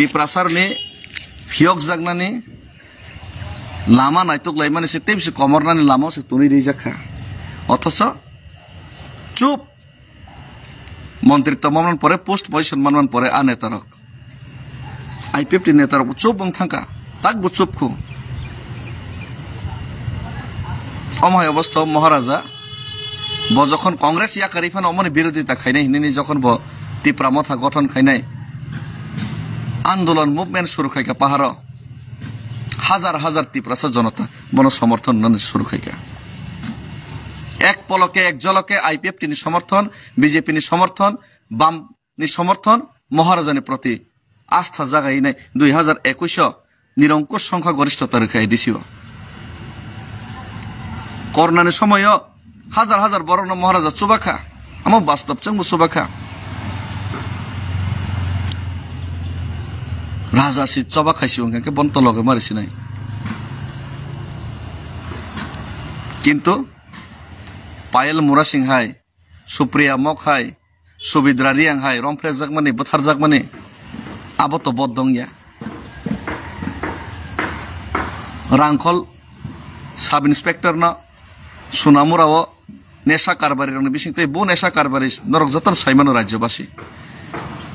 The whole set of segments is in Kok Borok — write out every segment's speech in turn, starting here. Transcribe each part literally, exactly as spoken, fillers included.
Tiprasarni phiyokjaknani lama naituk laimani se tei bisi komornani lama se tuni rijak kha. Othocho chup montri tongmani pore, post position manmani pore a netarok, I P F T netarok chup wng thangkha, tak bo chup khu. Omo hai obostha o Maharaja bo jokhon Congress yakarwi phano omoni birodita khainai hinwi jokhon bo Tipra Motha gothon khainai, andolon movement suru khaikha paharo, hajar hajar Tiprasa jonota bono somorthon nani suru khaikha. Ek poloke ek joloke I P F T ni somorthon, B J P ni somorthon, bam ni somorthon, Maharaja ni proti astha jagai nai dui hajar ekwis o nirongkush songkha gorishtota rwkha A D C o. Corona ni somoyo hajar hajar borokno Maharaja chubakha, amo bastob chwngbo chubakha. Raja si choba khaisi wngkha khe bon tologe mari sinai. Kintu Payal Murasing hai, Supriya Mok hai, Subidra Reang hai romphrejakmani, bwtharjakmani, abo to bod dongya. Rangkhol sub inspector no Sunamura o nesha karbari rokni bising tei bo nesha karbari norok jotono saimano rajyobasi.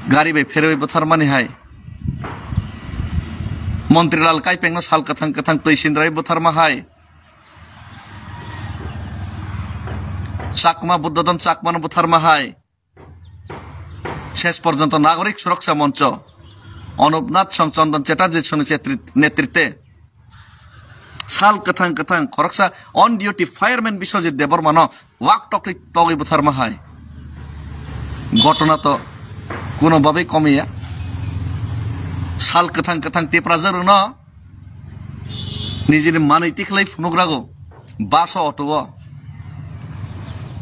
Gari bai pherewi bwtharmani hai. Montri Lal Kaipeng no sal kwthang kwthang twi sindrawi bwtharma hai. Chakma Buddhodon Chakmano bwtharma hai. Ses porjonto Nagorik Suroksa Moncho, Anup Nath Song, Chandan Chatterjee Songni chetri-, netrite sal kwthang kwthang khoroksa on duty fireman Biswajit Debbarmano wak tokwi togwi bwtharma hai. Ghotona to kuno babai komiya. Sal kwthang kwthang Tiprasa rwno nijini manwi tikhlai phunukrago, bus o, auto o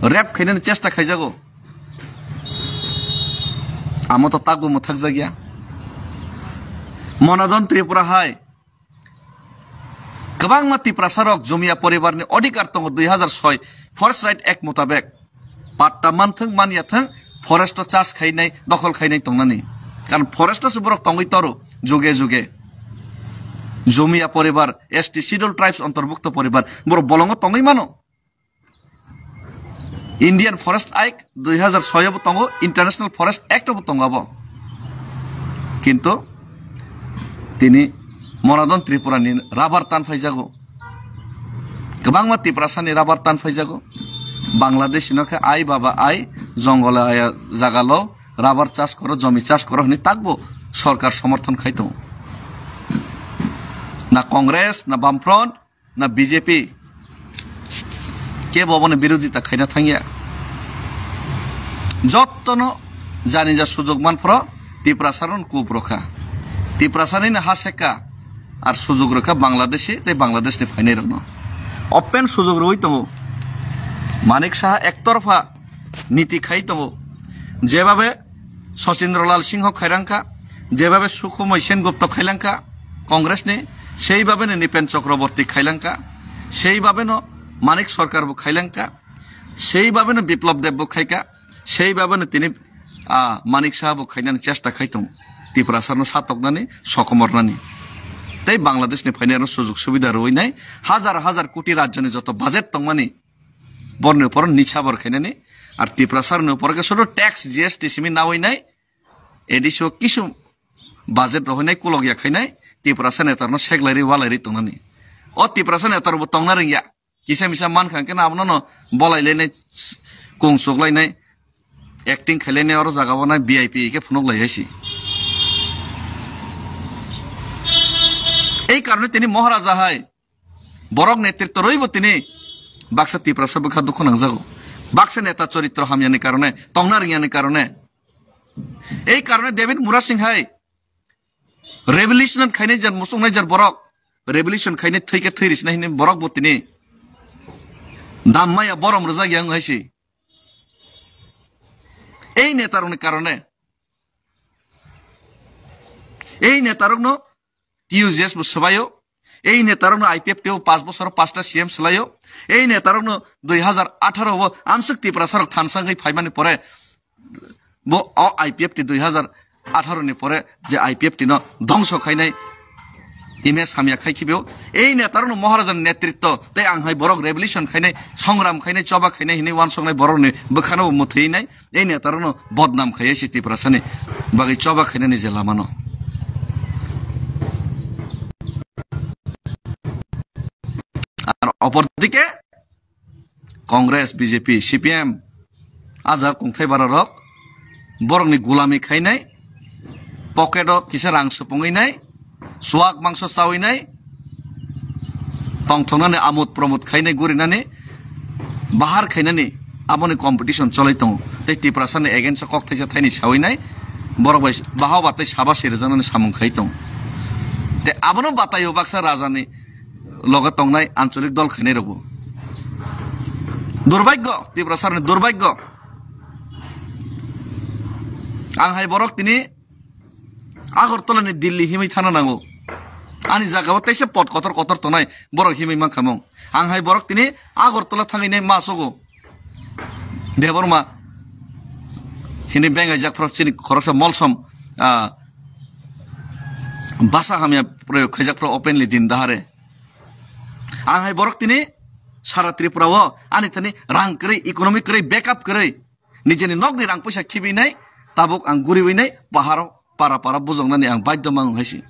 rape khainani chesta khaijago. Amo to takbo mwthakjakya. Monadon Tripura hai kwbangma Tiprasa rok Jumia poribar ni odhikar tongo dui hajar soi Forest Right Act mutabek. Patta manthwng manyathwng forest o chas khainai, dokhol khainai tongnani. Karon forest o se borok tongwi toro juge juge. Jumia poribar, S T Scheduled Tribes ontorbukto poribar, borok bolongo tongwi mano. Indian Forest Act dui hajar soi bo tongo, International Forest Act bo tongo abo. Kintu tini Monadon Tripura ni rubber tan phaijago. Kwbangma Tiprasa ni rubber tan phaijago. Bangladesh no khe ai baba ai, jongole aya jaga lo rubber chas koro, jomi chas koro hwnwi takbo sorkar somorthon khai tongo. Na Congress, na Bamfront, na B J P kebo obono birodita khaina thangya. Jottono jani ja sujok manphro Tiprasa rokno kup rokha. Tiprasa ni ha seka ar sujok rokha Bangladeshi tei Bangladesh ni phainai rokno. Open sujok rwi tongo. Manik Saha ektorpha niti khai tongo. Jebabe Sachindra Lal Singho khairangkha, jebabe Sukhmoy Sen Gupta khailangkha Congress ni, sei babeno Nipen Chakraborty khailangkha, sei babeno Manik Sarkar bo khailangkha, sei babeno Biplab Deb bo khaikha, sei babeno tini, ah, Manik Saha bo khainani chesta khai tongo. Tiprasa no satoknani, sokomornani. Tei Bangladesh ni phainai ano sujok subida rwinai, hajar hajar koti rajyoni joto budget tongmani, borni upor ni chabar khainani, ar Tiprasa ni upor ke sudu tax G S T simi nawi nai, A D C o kisu budget rohoi nai, kulok ya khainai, Tiprasa netar no seklairi walairi tongnani. O Tiprasa netar bo tongna ringya, kisa misa man khan ke na abono no bolai lainai, kung suk lainai, acting khai lainai, oro jaga bo nai V I P ke phunuk lai hai si. Ei karone tini Maharaja hai borok netritw rwibo tini baksa Tiprasa bwkha dukhu nangjago. Baksa neta choritro hamyani karone, tongna ringyani karone. Ei karone David Murasing hai revolution khainai jar, muchungnai jar borok. Revolution khainai thwikhe thwi risna hinwi borok bo tini dam maya borom rwjak yang hai si. Ei netarokni karone, ei netarokno T U J S bo swbaio. Ei netarokno I P F T o paanch bosor paanchta C M swlaio. Ei netarokno dui hajar atharo o amswk Tiprasarok thansa wngwi phaimani pore bo o I P F T dui hajar atharo ni pore je I P F T no dhongso khainai, image hamya khai khibio. Ei netarokno Maharaja ni netritto tei ang hai borok revolution khainai, songram khainai, choba khainai hinwi wansoknai borokni bwkhano bo mwthwinai. Ei netarokno bodnam khaiya se Tiprasani bagwi choba khainani je lamano. Ar opor dike Congress, B J P, C P M, a jaga kongthai bara rok borokni gulami khainai, pocket o kisa rang supungwi nai, suak mangso chawi nai, tongthoknani amut promot khainai gurinani, bahar khainani aboni competition cholai tongo. Tei Tiprasani against o kok thaisa thaini sawi nai, borok bai baha ba tei saba se rwjaknani samung khai tongo. Tei abono bataio baksa rajani loge tongnai ancholik dol khainai rokbo. Durbhagyo, Tiprasarni durbhagyo. Ang hai borok tini Agartala ni Delhi himwi thana nango. Ani jaga o teisa pot kotor kotor tongnai borok himwi mankha mung. Ang hai borok tini Agartala thangwi nai ma sogo. Debbarma hini bengai jak phro chini khoroksa molsom, ah, basa hamya proyog khaijak phro openly din dahare. Ang hai borok tini sara Tripura o ani thani rang kwrwi, economic kwrwi, backup kwrwi, nijeni nokni rang puisa khibinai, tabuk ang guriwinai, paharo para para bujoknani ang baidhyo mango hai se.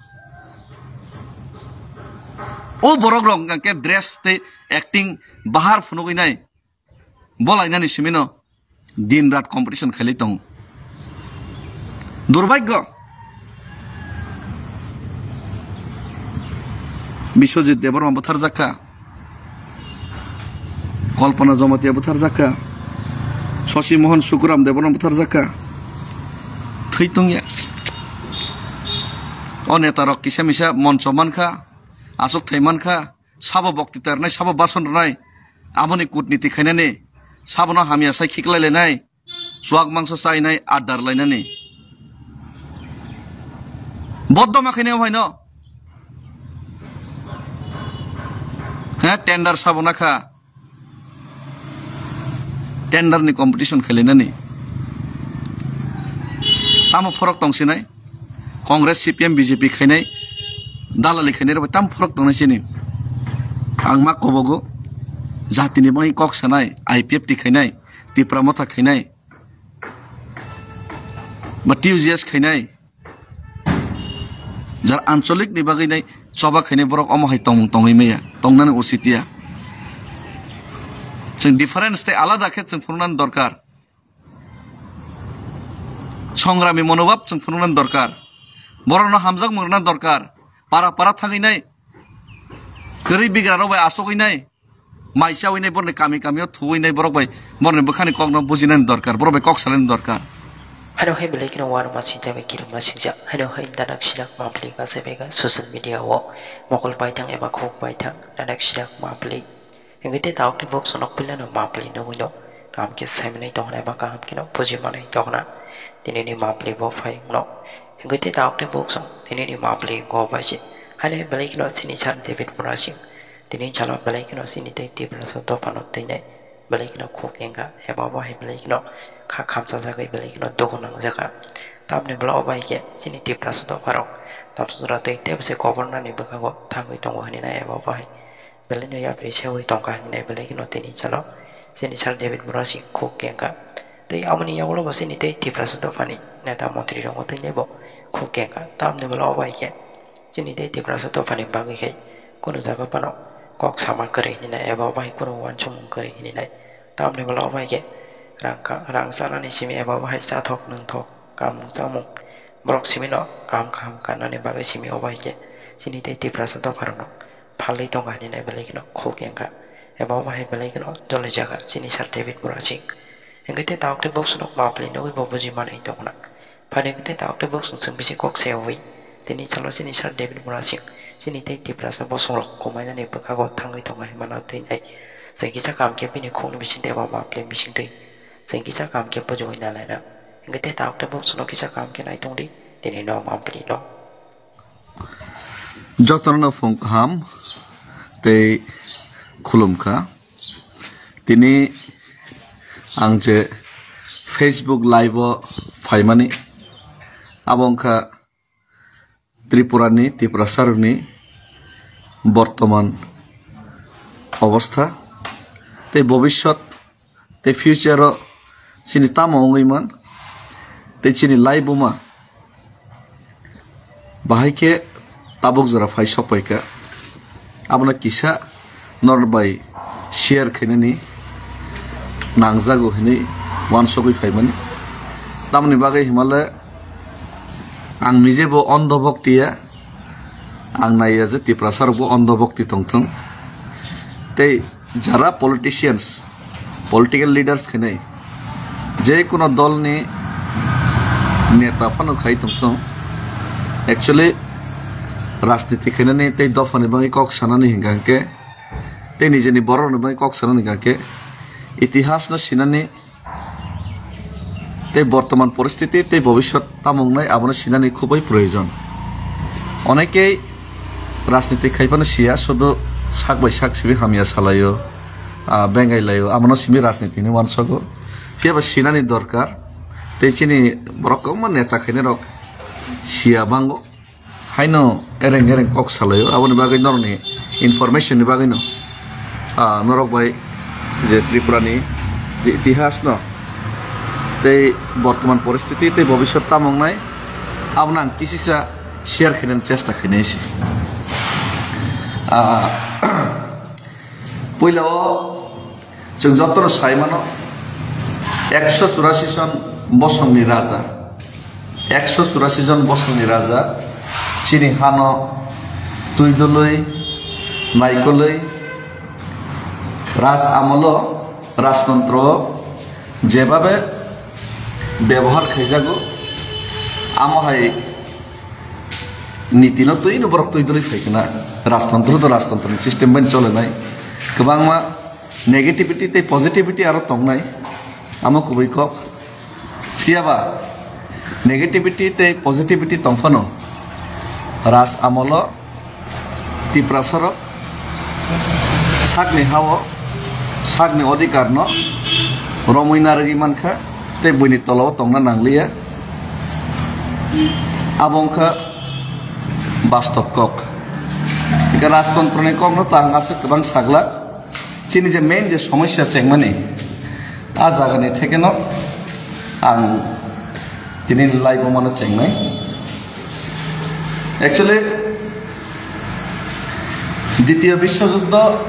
O borok rok hwnkha khe dress tei acting bahar phunugwi nai. Bolainani simino din rat competition khailai tongo. Durbhagyo. Biswajit Debbarma butharjakha. Kalpana Jamatia butharjakha. Shashi Mohan Sukuram Debbarma butharjakha. Thwi tongya. O neta rok kisa misa moncho mankha, aswk thai mankha. Sabo bokti tarnai, sabo bason rwnai, aboni kutniti khainani, sabono hamya sai khiklai lainai, chuak mangso chainai, adar lainani. Boddo ma khainai o phaino. He, tender sabo nakha. Tender ni competition khailainani. Tamo phorok tong sinai? Congress, C P M, B J P khainai, dalali khainai rok bai tamo phorok tongnai chini. Ang ma kobogo, jatini bagwi kok sanai, I P F T khainai, Tipra Motha khainai, ba T U J S khainai, jar ancholik ni bagwi nai choba khainai borok omo hai tongmung tongwi maya, tongnani usit ya. Chwng difference tei alada khe chwng phunuknani dorkar. Songrami monobhab chwng phunuknani dorkar. Borokno hamjakmung rwna dorkar. Para para thangwi nai. Kwrwi bigrarok bai achugwi nai. Mai chawi nai borokni kami kami o thuwi nai borok bai borokni bwkhani kokno bujinani dorkar. Borok bai kok salaini dorkar. Hano hai belai kheno uanama singcha bai kirima singcha. Hano hai danak sinak mapli kaisa bega social media o mokol paithang eba khuk paithang danak sinak mapli. Hingke te tabuk ni box o nok pila no mapli nugui no. Kaham khe saimanai tongna eba kaham khe no buji manai tongna. Tini ni mapli bo phai no. Hingke te tabuk ni box o tini ni mapli go bai se. Haino belai kheno chini sir David Murasing. Tini salo belai kheno chini tei Tiprasa dopha no twi nai. Belai kheno khuk wngkha eba bo hai belai kheno kha khamsa jagwi belai kheno dukhu nangjakha. Tamni bwla o bai khe chini Tiprasa dopha rok tamsok jora tei tebse governor ni bwkhago thangwi tongo hinwi nai eba bo hai. Belai no yapri sewi tongkha hinwi belai kheno tini salo chini sir David Murasing khuk kengkha. Tei aboni yagulo bo chini tei Tiprasa dophani neta montri rok wngtwi nai bo khuk kengkha. Tamni bwla o bai khe chini tei Tiprasa dophani bagwi khai kunu jaga phano kok sama kwrwi hinwi nai eba bai kunu uansukmung kwrwi hinwi nai. Tamni bwla o bai khe rang ka-, rang chanani simi eba bai chathok nwngthok kamung chamung borok simi no kaham kaham kanani bagwi simi o bai khe chini tei Tiprasa dopha rok no phalwi tongkha hinwi nai belai kheno khuk wngkha. Eba bo hai belai kheno jolijakha chini sir David Murasing. Hingke te tabuk tei box no mapli nugui bo buji manwi tongna. Phaini hingke te tabuk tei box no chwng bisi kok sewi. Tini salo chini sir David Murasing chini tei Tiprasa bosong rok kumainani bwkhago thangwi tongo hinmano twi nai. Chwng kisa kaham khe bini khukni bisingtwi eba mapli bisingtwi chwng kisa kaham khe bujui nalaina. Hingke te tabuk tei box no kisa kaham khe nai tongdi tini no mapli no. Jotono phung kaham tei khulumkha. Tini ang je Facebook live o phaimani Abo wngkha Tripurani, Tiprasarokni bortoman obostha tei bobiswt tei future-o chini tamo wngwi man tei chini laibuma bahai khe tabuk jora phai sokpaikha. Abono kisa norok bai share khainani nangjago hinwi uansugwi phaimani. Tamoni bagwi himale ang nijebo ondho bhokti ya, ang naiya je Tiprasa rokbo ondho bhokti tongthung. Tei jara politicians, political leaders khainai, je kono dolni neta phano khai tongthung. Actually, rajniti khainani tei dophani bagwi kok sanani hinkha hinkhe, tei nijeni borokni bagwi kok sanani hinkha hinkhe, itihasno sinani tei bortoman poristiti tei bobiswt tamo wngnai abono sinani khubui proyojon. Onekei rajniti khai phano siya, sudu sak bai sak simi hamya salaio, ah, bengai laio, abono simi rajnitini uansogo. Phiya ba sinani dorkar, tei chini borok kwbangma neta khainai rok siya bango. Haino ereng ereng kok salaio, aboni bagwi norokni information ni bagwino, ah, norok bai je Tripura ni je itihas no tei bortoman poristiti tei bobiswt tamo wngnai, abono ang kisisa share khainani chesta khainai se. Ah, puila o Chwng jotono sai mano, ekso churasi jon bosongni raja, ekso churasi jon bosongni raja chini hano twi dului, naikolwi, raj amolo, rajtontro jebabe bebohar khaijago, amo hai niti no twi no borok twi dului phai khna. Rajtontro to rajtontro ni system bai cholenai. Kwbangma negativity tei positivity aro tongnai, amo kubui kok. Phiya ba negativity tei positivity tong phano raj amolo Tiprasa rok sakni hao sakni odhikar no romwi narwgwi mankha tei buini tola o tongna nangliya. Abo wngkha bastob kok. Hingkhe rajtontro ni kok no to ang aswk kwbang saglak. Chini je main je somosya chengmani, a jagani thekeno ang tini laibumano chengnai. Actually, Ditiyo Biswojuddo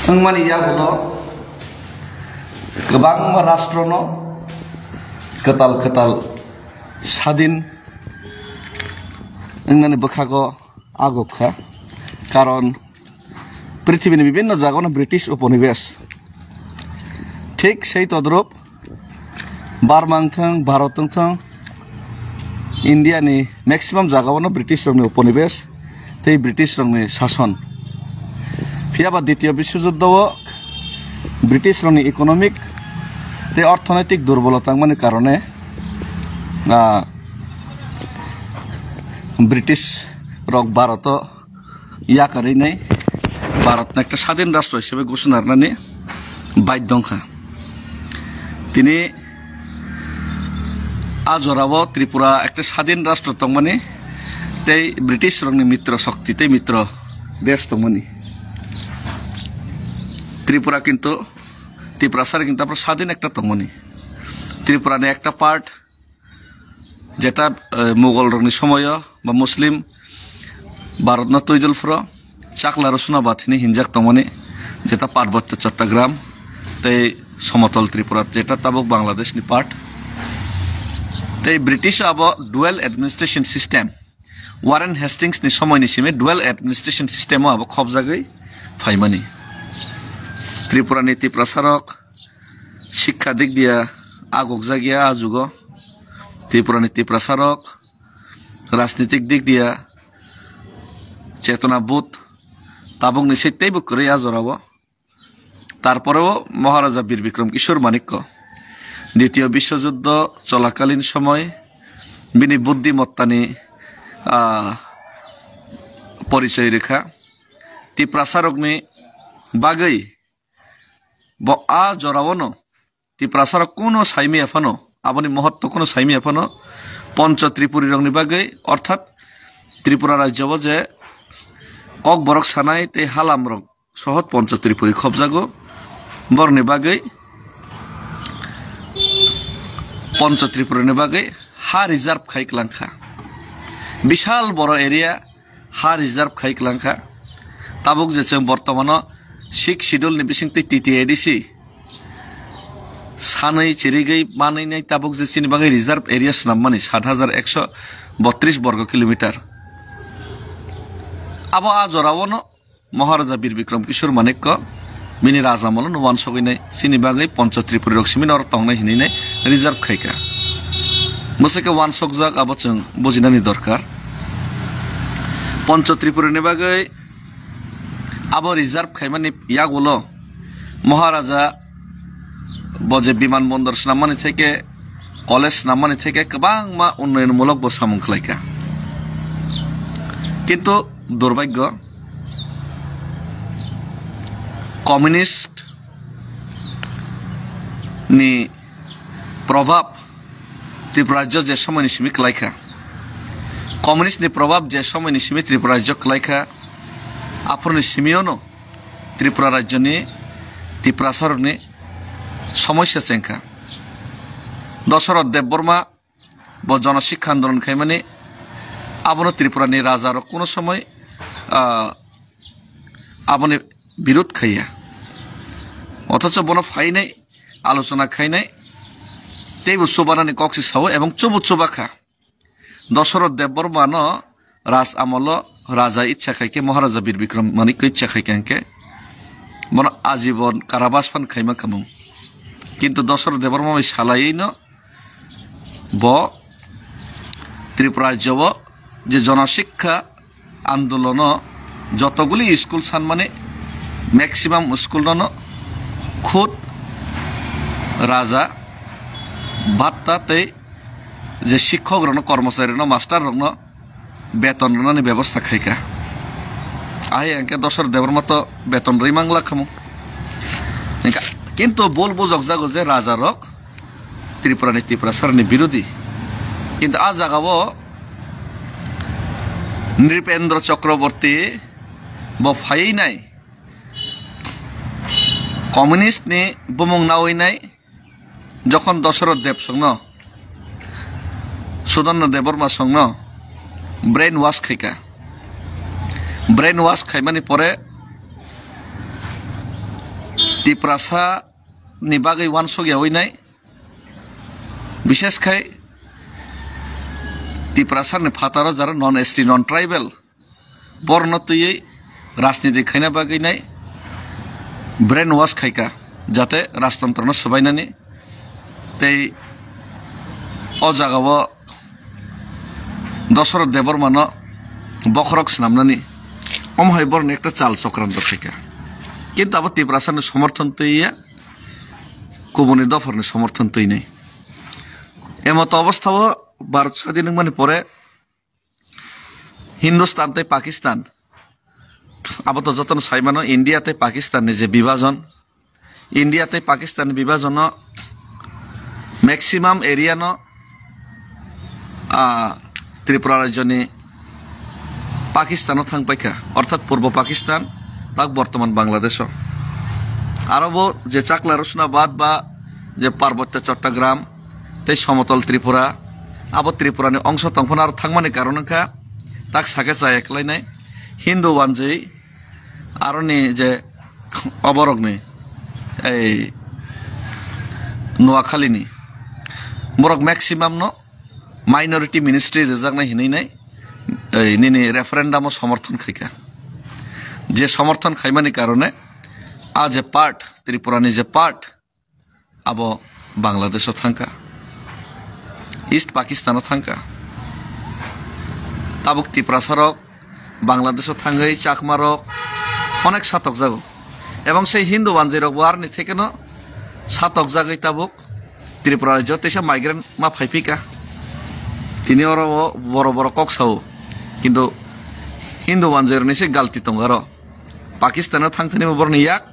wngmani yagulo kwbangma rashtrono kwtal kwtal sadin wngnani bwkhago aguk kha. Karon prithibi ni bibinno jagao no British uponibesh. Thik sei todrup Burma wngthang, Bharat wngthang, India ni maximum jagao no British rokni uponibesh tei British rokni sason. Phiya ba Ditiyo Biswojuddo o British rokni economic tei orthonoitik durbolota wngmani karone, ah, British rok Bharat o yakarwi nai Bharat no ekta sadin rashtra hisabe ghosona rwnani baidhyo wngkha. Tini a jorao Tripura ekta sadin rashtra tongmani tei British rokni mitro shokti tei mitro desh tongmani. Tripura kintu, Tiprasa rok kintu aphuru sadin ekta tongmani. Tripura ni ekta part jeta, eh, Mughal rokni somoyo ba Muslim Bharat no twi dul phuro Chakla Rushnabad hinwi hinjak tongmani, jeta Parbotya Chattogram tei Somotol Tripura, jeta tabuk Bangladesh ni part. Tei British abo dual administration system, Warren Hastings ni somoi ni simi dual administration system o abo khobjagwi phaimani. Tripura ni Tiprasa rok Shikha dik diya agokjak ya a jugo. Tripura ni Tiprasa rok rajnitik dik diya chetona budh tabuk ni se teibo kwrwi a jorao. Tarporeo Maharaja Bir Bikram Kishore Manikya Ditiyo Biswojuddo cholakalin somoy bini buddhimottani, ah, porichoy rwkha. Tiprasa rokni bagwi bo a jorao no Tiprasa rok kuno saimaya phano aboni mohotto kono saimya phano Poncho Tripuri rokni bagwi, orthat Tripura rajyo o je Kokborok sanai tei halam rok sohot Poncho Tripuri khobjago, borni bagwi Poncho Tripuri ni bagwi ha reserve khai klangkha, bishal boro area ha reserve khai klangkha. Tabuk je chwng bortomano sixth schedule ni bisingtwi T T A D C sanwi chirigwi manwi nai tabuk je chini bagwi reserve area swnammani sat hajar ekso botris borgo kilometer. Abo a jorao no Maharaja Bir Bikram Kishore Manikko bini raja amolo no wansogwi nai chini bagwi Poncho Tripuri rok simi noro tongnai hinwi nai reserve khaika. Mwswkhe wansokjak abo chwng bujinani dorkar. Poncho Tripuri ni bagwi abo reserve khaimani yagulo Maharaja bo je biman bondor swnammani theke, college swnammani theke kwbangma unnoyonmulok bo samung khlaika. Kintu durbhagyo, communist ni probab Tripura rajyo je somoini simi kwlaikha, communist ni probab je somoini simi Tripura rajyo kwlaikha, aphurni simiono Tripura rajyoni Tiprasarokni somosya chengkha. Dosoroth Debbarma bo jono sikha andolon khaimani, abono Tripurani rajarok kuno somoi, ah, aboni birud khaiya. Othocho bono phainai, alochona khainai, teibo chubanani kok se sao ebong chubo chubakha. Dosoroth Debbarma no raj amolo raja ichha khai khe, Maharaja Bir Bikram Manikko ichha khai khe hwnkhe bono ajibon karabas phan khaima khamung. Kintu Dosoroth Debbarma bai salaiwi no bo Tripura rajyo o je jono sikha andolono jotoguli school sanmani maximum school no khud raja bhatta tei je sikhok rokno, kormochari rokno, master rokno beton rwnani bebosta khaika. Ahai hwnkhe Dosoroth Debbarma to beton rwi mangla khamu. Hwnkha, kintu bul bujokjago je raja rok Tripurani, Tiprasarni birodi. Kintu a jagao Nripendra Chakraborty bo phaiwi nai, communist ni bumung nawi nai, jokhon Dosoroth Deb songno, Sudarno Debbarma songno brain wash khaika. Brain wash khaimani pore Tiprasa ni bagwi wansok yawi nai, bishes khai Tiprasa ni phataro jara non S T, non tribal, borno twiwi rajniti khaina bagwi nai brain wash khaika, jate rajtantro no swbainani tei o jagao Dosoroth Debbarma no bokhorok swnamnani, omo hai borni ekta chal chokranto khaika. Kintu abo Tiprasa ni somorthon twiya, kubuni dopharni somorthon twinai. Emoto obostha o Bharat swadhin wngmani pore Hindustan tei Pakistan, abo to jotono saimano, India tei Pakistan ni je bibajon, India tei Pakistan ni bibajono maximum area no, ah, Tripura rajyoni Pakistano thang paikha, orthat Purbo Pakistan, tak bortoman Bangladesho. Aro bo je Chakla Rosnabad ba je Parbotya Chattogram tei Somotol Tripura, abo Tripurani ongso tongphano aro thangmani karon wngkha, tak sake chaya kwlainai Hindu wanjwi aroni je oborokni ei Noakhalini borok maximum no minority ministry rwjaknai hinwi nai, ei, nini referendum o somorthon khaikha. Je somorthon khaimani karone a je part, Tripura ni je part, abo Bangladesh o thangkha, East Pakistan o thangkha. Tabuk Tiprasa rok Bangladesh o thangwi Chakma rok onek satokjago. Ebong sei Hindu wanjwi rok bo aroni thekeno satokjagwi tabuk Tripura rajyo teisa migrant ma phaiphika. Tini oro o boro boro kok sao. Kintu Hindu wanjwi rokni se galti tongo aro. Pakistan o thangthani bo boroni yak.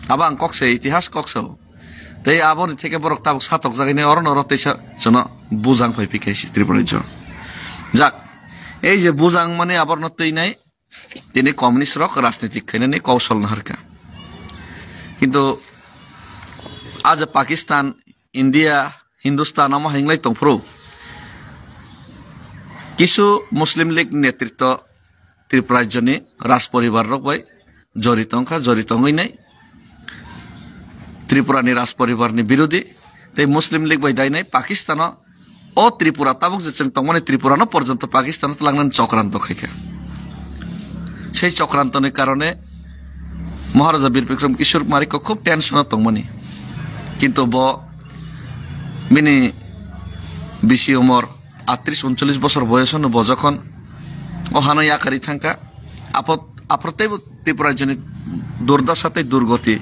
Abo ang kok se itihas kok sao. Tei aboni theke borok tabuk satokjak hwnwi oro noro teisa chwngno bujang phai phikha si Tripura rajyo. Jak, ei je bujang mani aborno twinai tini communist rok rajnitik khainani koushal naharkha. Kintu a je Pakistan, India, Hindustan omo hinglai tongphuru kisu Muslim League netritwo Tripura rajyoni raj poribar rok bai jorito wngkha, jorito wngwi nai Tripura ni raj poribar ni birodhi tei Muslim League bai dainai Pakistan o, o Tripura tabuk je chwng tongmani Tripura no porjonto Pakistan o twlangnani chokranto khaikha. Sei chokranto ni karone Maharaja Bir Bikram Kishore Kumar Kumari kok khub tension o tongmani, kintu bo bini bisi umor atris uncholish bosor boyosano bo jokhon o hano yakarwi thangkha, aphot-, aphor teibo Tripura rajyoni durdasha tei durgoti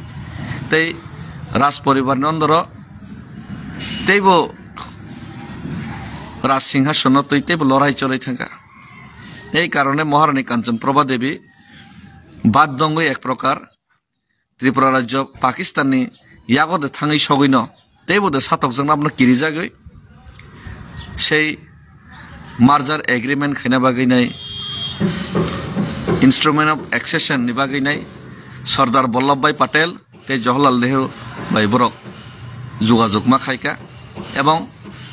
tei raj poribarni ondoro teibo raj singhasono twi teibo lorai cholwi thangkha. Ei karone Maharani Kanchan Prabha Devi badhyo wngwi ek prokar Tripura rajyo Pakistanni yago de thangwi sogwino teibo de satokjakno abono kirijagwi sei merger agreement khaina bagwi nai, instrument of accession ni bagwi nai Sardar Vallabhbhai Patel tei Jawaharlal Nehru bai borok jogajog ma khaikha, ebong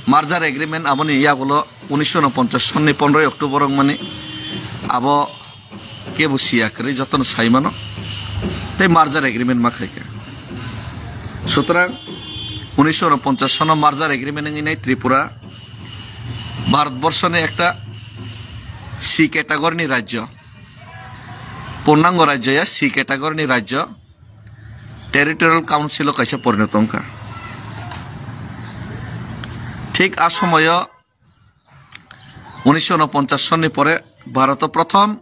merger agreement aboni yagulo unisho unoponchas sonni pondroi October wngmani abo kebo siya kwrwi jotono sai mano, tei merger agreement ma khaikha. Sutrang unisho unoponchas sono merger agreement wngwi nai Tripura Bharatborsho ni ekta C category ni rajyo, purnango rajyo ya, C category ni rajyo, territorial council o kaisa porinoto wngkha. Thik a somoyo unisho unoponchas sonni pore Bharato prothom,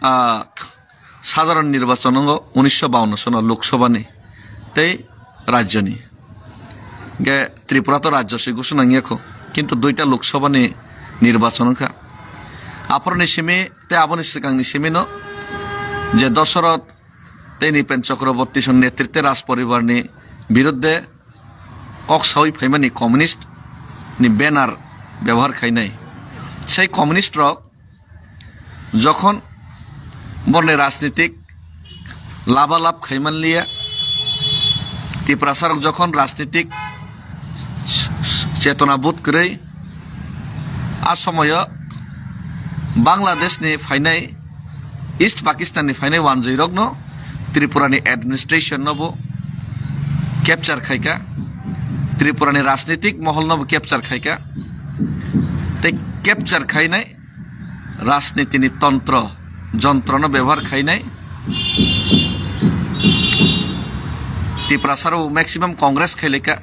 ah, sadharon nirbachon wngo unisho bawanno sono Lok Sabha ni tei rajyoni. Ge Tripura to rajyo se ghosona wngya kho, kintu duita Lok Sabha ni nirbachon wngkha. Aphorni simi tei aboni swkangni simi no je Dosoroth tei Nipen Chakraborty song netrite raj poribar ni birudde kok sawi phaimani communist ni banner byabohar khainai. Sei communist rok jokhon borni rajnitik labalab khaimanliya, Tiprasa rok jokhon rajnitik chetona budh kwrwi, a somoyo Bangladesh ni phainai, East Pakistan ni phainai wanjwi rokno Tripura ni administration no bo capture khaikha, Tripura ni rajnitik mohol no bo capture khaikha, tei capture khainai rajniti ni tontro, jontro no byabohar khainai. Tiprasa rok maximum Congress khailaikha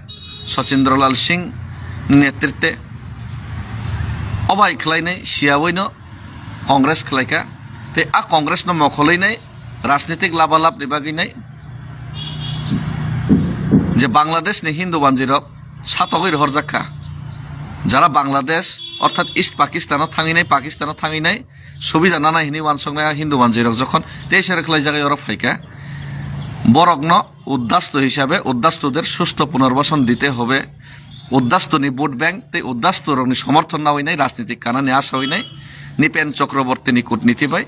Sachindra Lal Singh ni netrite. Obai khlainai siyawi no Congress khlaikha. Tei a Congress no mokholwi nai rajnitik labalab ni bagwi nai je Bangladesh ni Hindu wanjwi rok satogwi rohorjak kha. Jara Bangladesh orthat East Pakistan o thangwi nai, Pakistan o thangwi nai, subida nanai hinwi wansoknai a Hindu wanjwi rok jokhon tei sero khlai jagai oro phaikha, borokno uddasto hisabe uddastoder susto punarbason dite hobe, uddastoni vote bank tei uddasto rokni somorthon nawi nai rajniti kanani asawi nai Nipen Chakrabortini kutniti bai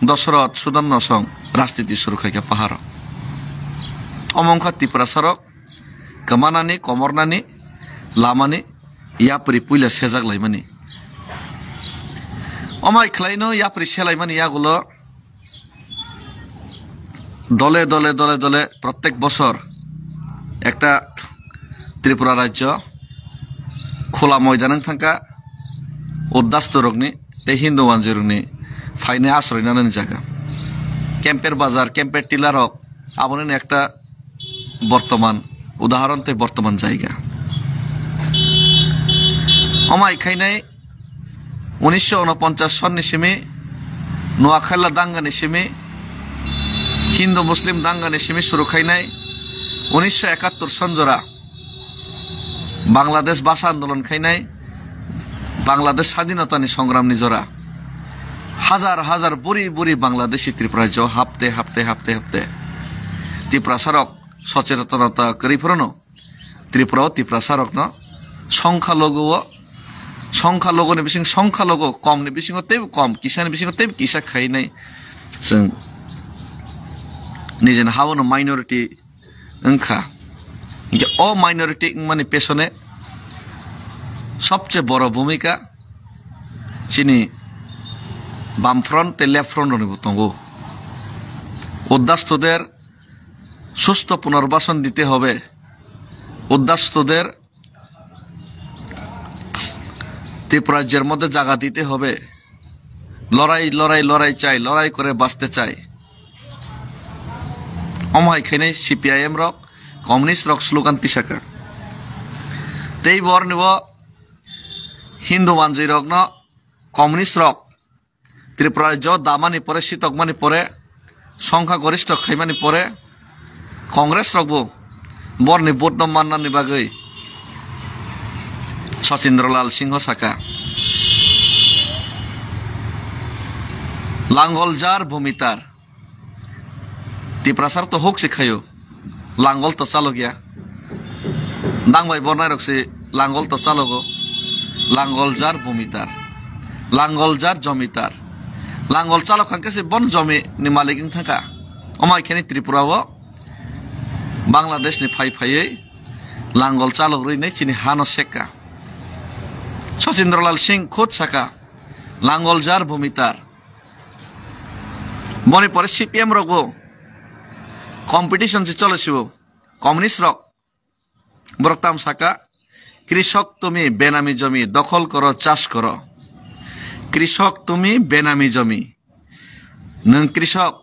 Dosoroth Sudan nosong rajniti suru khaikha paharo. Omo wngkha Tiprasa rok kwmanani, komornani, lamani yapri puila sejak laimani. Omai khlaino yapri selaimani yagulo dole dole dole dole prottek bosor ekta Tripura rajyo khula moidan wng thangkha uddasto rokni tei Hindu wanjwi rokni phainai asroi nanani jaga. Kemper bazar, kemper tila rok aboni ekta bortoman udahoron tei bortoman jaiga. Omai khainai unisho unoponchas sonni simi Noakhali dangani simi, Hindu Muslim dangani simi suru khainai unisho ekattor son jora Bangladesh bhasha andolon khainai, Bangladesh sadinotani songramni jora. Hajar hajar buri buri Bangladeshi Tripura jo hapte hapte hapte hapte Tiprasa rok sochetonata kwrwi phorono Tripura o Tiprasa rokno songkha logo o, songkha logo ni bising songkha logo kom ni bisingo teibo kom, kisa ni bisingo teibo kisa khainai chwng nijini ha-o no minority wngkha. Hinkhe o minority wngmani pesone sobse boro bhumika chini Bamfront tei Leftfront roknibo tongo. উদ্বাস্তুদের সুস্থ পুনর্বাসন দিতে হবে। উদ্বাস্তুদের ত্রিপুরাজ্যের মধ্যে জায়গা দিতে হবে। লড়াই, লড়াই, লড়াই চাই, লড়াই করে বাঁচতে চাই। Omo hai khainai C P I M rok, communist rok slogan tisaka. Tei borni bo Hindu manjwi rokno communist rok Tripura rajyo damani pore, sitokmani pore, songkha goristho khaimani pore, Congress rokbo borni vote no mannani bagwi Sachindra Lal Singho saka, langol jar bhumitar. Tiprasar to huk se khayo, langol to chalok ya. Nang bai bornai rok se langol to chalogo, langol jar bhumitar, langol jar jomitar, langol chalok khan khe se bon jomi ni malik wng thangkha. Omai kheni Tripura o Bangladesh ni phai phaiwi langol chalok rwi nai chini hano sekka. Sachindra Lal Singh khud saka, langol jar bhumitar. Boni pore C P M rokbo competition se chole sibo, communist rok. Borok tam saka, "কৃষক তুমি বেনামি জমি দখল করো চাষ করো, কৃষক তুমি বেনামি জমি।" Nwng krisok,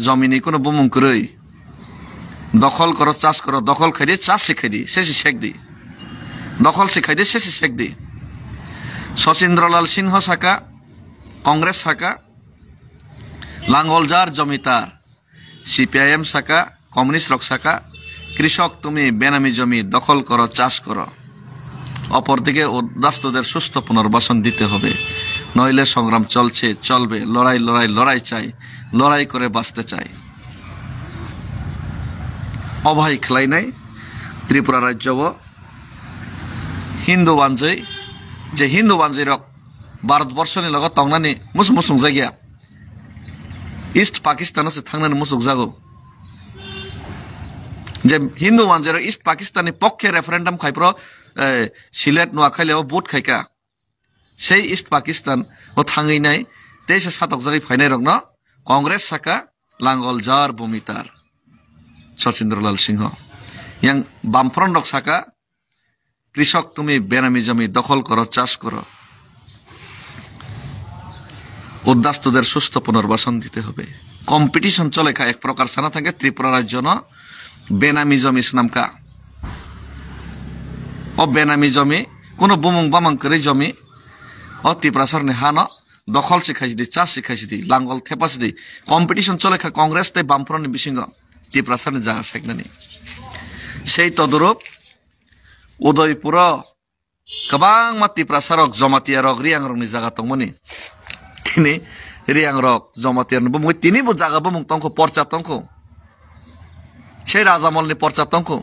jomini kuno bumung kwrwi, dokhol koro, chas koro, dokhol khaidi, chas se khaidi, se se sekdi, dokhol se khaidi, se se sekdi. Sachindra Lal Singho saka, Congress saka, langol jar jomitar, C P I M saka, communist rok saka, "কৃষক তুমি বেনামি জমি দখল করো, চাষ করো।" অপরদিকে উদ্বাস্তুদের সুস্থ পুনর্বাসন দিতে হবে, নইলে সংগ্রাম চলছে, চলবে, লড়াই, লড়াই, লড়াই চাই, লড়াই করে বাঁচতে চাই। Obo hai khlainai Tripura rajyo o Hindu wanjwi, je Hindu wanjwi rok Bharat borso ni logo tongnani musung musung jagya. East Pakistan o se thangnani muchukjago. Je Hindu manjero East Pakistan ni pokkhe referendum khai phro, eh, Sylhet, Noakhali o vote khaika. Sei East Pakistan o thangwi nai, teisa satokjagwi phainai rokno Congress saka langol jar bumitar. Sachindra Lal Singho. Yang Bamfront rok saka, "কৃষক তুমি বেনামি জমি দখল করো, চাষ করো। উদ্বাস্তুদের সুস্থ পুনর্বাসন দিতে হবে।" Competition chole kha ek prokar sana thangkhe Tripura rajyo no benami jomi swnam kha. O benami jomi, kuno bumung bamang kwrwi jomi, o Tiprasarni hano dokhol se khaisidi, chas se khaisidi, langol thepa sidi. Competition chole kha Congress tei Bamfront ni bisingo Tiprasarni jaga seknani. Sei todorop Udaipuro kwbangma Tiprasa rok, Jamatia rok, Riang rokni jaga tongmani. Tini Riang rok, Jamatia rokni bumung, tini bo jaga bumung tongkho, porcha tongkho. Sei Rajamolni porcha tongkho.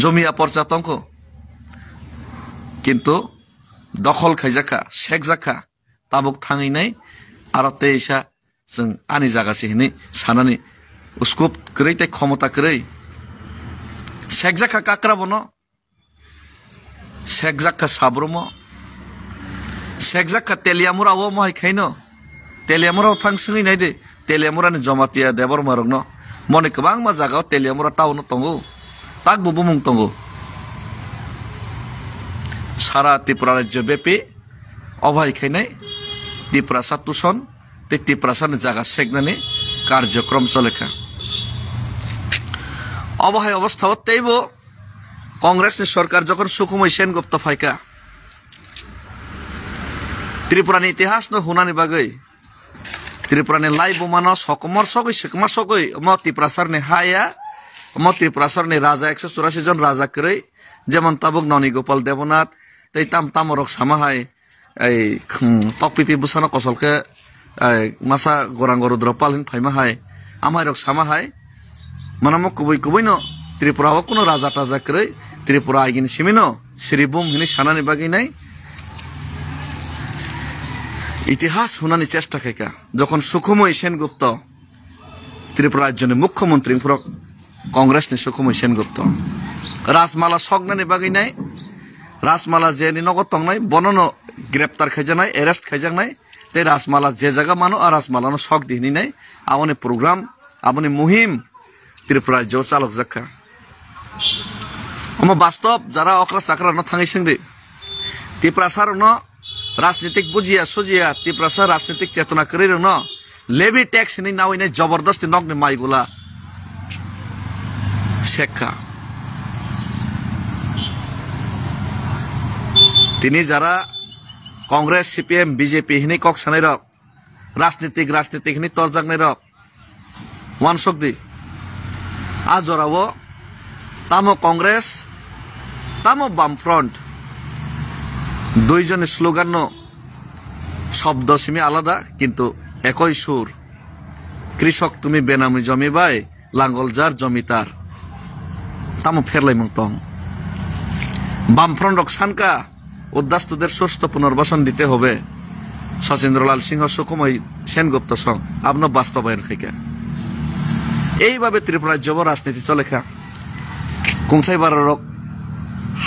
Jomia porcha tongkho. Kintu dokhol khaijakha, sekjakha. Tabuk thangwi nai, aro teisa chwng ani jaga se hinwi sanani scope kwrwi tei khomota kwrwi. Sekjakha kakra bono, sekjakha sabrumo, sekjakha Teliamura o mohai khaino. Teliamura o thang swngwi nai de, Teliamura ni Jamatia Debbarma rokno. Moni kwbangma jaga o Teliamura town o tongo, takbo bumung tongo. Sara Tripura rajyo bepi obo hai khainai Tiprasa tuson tei Tiprasa ni jaga seknani karjokrom chole kha. Obo hai obostha o teibo Congress ni sorkar jokhon Sukhumoi Sen Gupta phaikha, Tripura ni itihas no hunani bagwi, Tripura ni lai buma no sokomor sogwi, sikma sogwi, omo Tiprasar ni ha ya, omo Tiprasar ni raja ekso churasi jon raja kwrwi, jemon tabuk Noni Gopal Debonath, tei tam tamo rok sama hai, ei, hmm, tok pipi bwsano kosol khe, ei, masa Gorang Rudra Pal hin phaima hai, amhai rok sama hai, manamo kubui kubui no Tripura o kuno raja taja kwrwi, Tripura agini simino sribum hinwi sanani bagwi nai itihas hunani chesta khaikha. Jokhon Sukhumoi Sengupta Tripura rajyoni mukhyamantri wngphuru Congress ni Sukhumoi Sengupta Rajmala soknani bagwi nai, Rajmala jeni nogo tongnai bonono greptar khaijaknai, arrest khaijaknai, tei Rajmala je jaga mano a Rajmalano sok di hinwi nai aboni program, aboni muhim Tripura rajyo o chalokjak kha. Omo bastob, jara okra chakra no thangwi sengdi. Tiprasa rokno rajnitik bujiya sujiya, Tiprasa rajnitik chetona kwrwi rokno levy tax hinwi nawi nai jobordosti nokni maigula sekha. Tini jara Congress, C P M, B J P hinwi kok sanai rok, rajnitik, rajnitik hinwi torjaknai rok, uansuk di. A jorao tamo Congress, tamo Bamfront, duijoni slogan no shobdo simi alada, kintu ekoi sur. Krishok tumi benami jomi bai, langoljar jomitar. Tamo pherlaimung tong. Bamfront rok sanka, উদ্বাস্তুদের সুস্থ পুনর্বাসন দিতে হবে। Sachendralal Singho Sukhumoi Sengupta song abno bastobayon khaikha. Eibabe Tripura jobo rajniti cholekha. Kungthai bararok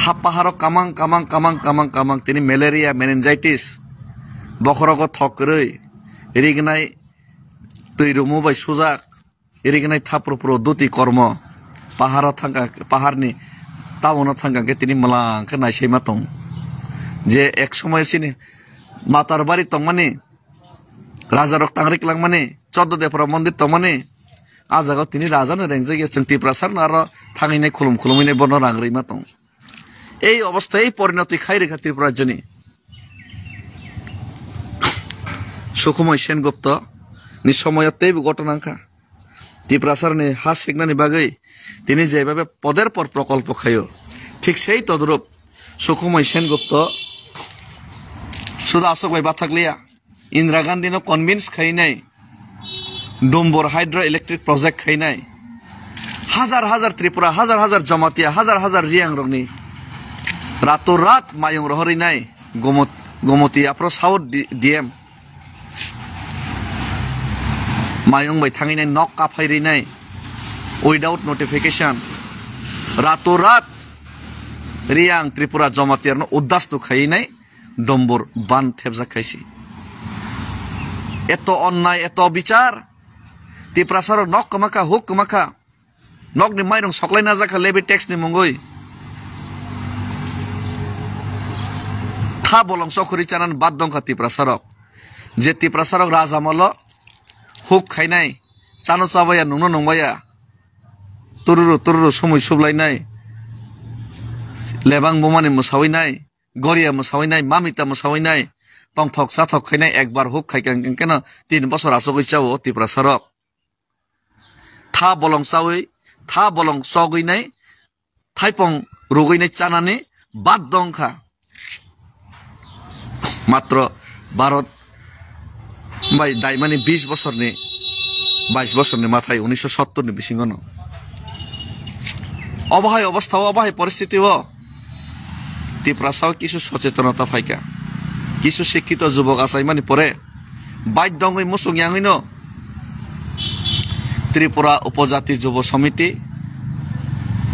ha paharo kamang kamang kamang kamang kamang tini malaria, meningitis, bokhorogo thok kwrwi, rignai twi rumu bai sujak, rignai thapru pru duti kormo, paharo thangka, paharni town o thangka khe tini mwlang khe naisaima tong. Je ek somoy chini Matarbari tongmani, rajarok tangri klangmani, Choddo Depra mondir tongmani, a jagao tini rajano rengjak ya, chwng Tiprasarno aro thangwi nai khulum khulumwi nai bono rang rwima tong. Ei obostha, ei porinoti khai rikha Tripura rajyoni. Sukhumoi Sengupta ni somoyo teibo ghotona wngkha. Tiprasarni ha seknani bagwi tini jebhabe poder por prokolpo khaio, thik sei todrup Sukhumoi Sengupta suda aswk bai bathakliya. Indira Gandhi no convince khainai, Dumbur hydro electric project khainai, hazar hazar Tripura, hazar hazar Jamatia, hazar hazar Riang rokni rato rat mayung rohorinai, Gomot-, Gomoti aphro South D-, D M mayung bai thanginai nok kaphai rinai without notification, rato rat Riang Tripura Jamatia no uddastu khainai, Dombor ban thepjak khaisi. Eto onnai, eto bichar. Tiprasarok nok kwmakha, huk kwmakha. Nokni mairung soklai najakha levy tax ni mungwi. Tha bolong sokhori chanan bad dongkha Tiprasarok. Je Tiprasarok raja molo huk khainai, chano chabaya, nungno nungbaya. Tururu, tururu, sumui sublainai. Lebang bumani mwsawi nai. Goria mwsawi nai, mamita mwsawi nai, tongthok chathok khainai, ekbar huk khaikha hwnkhe no tin bosor achugwi chao o Tiprasa rok. Tha bolong chawi, tha bolong chogwi nai, thaipong rugwi nai chanani bad dongkha. Matro Bharat bai daimani bis bosorni, bais bosorni mathai unisho sottor ni bisingo no. Obo hai obostha o, obo hai poristiti o Tiprasa o kisu sochetonota phaikha. Kisu sikkito jubok achaimani pore baiddhongwi muchung yangwi no Tripura Upojati Jubo Samiti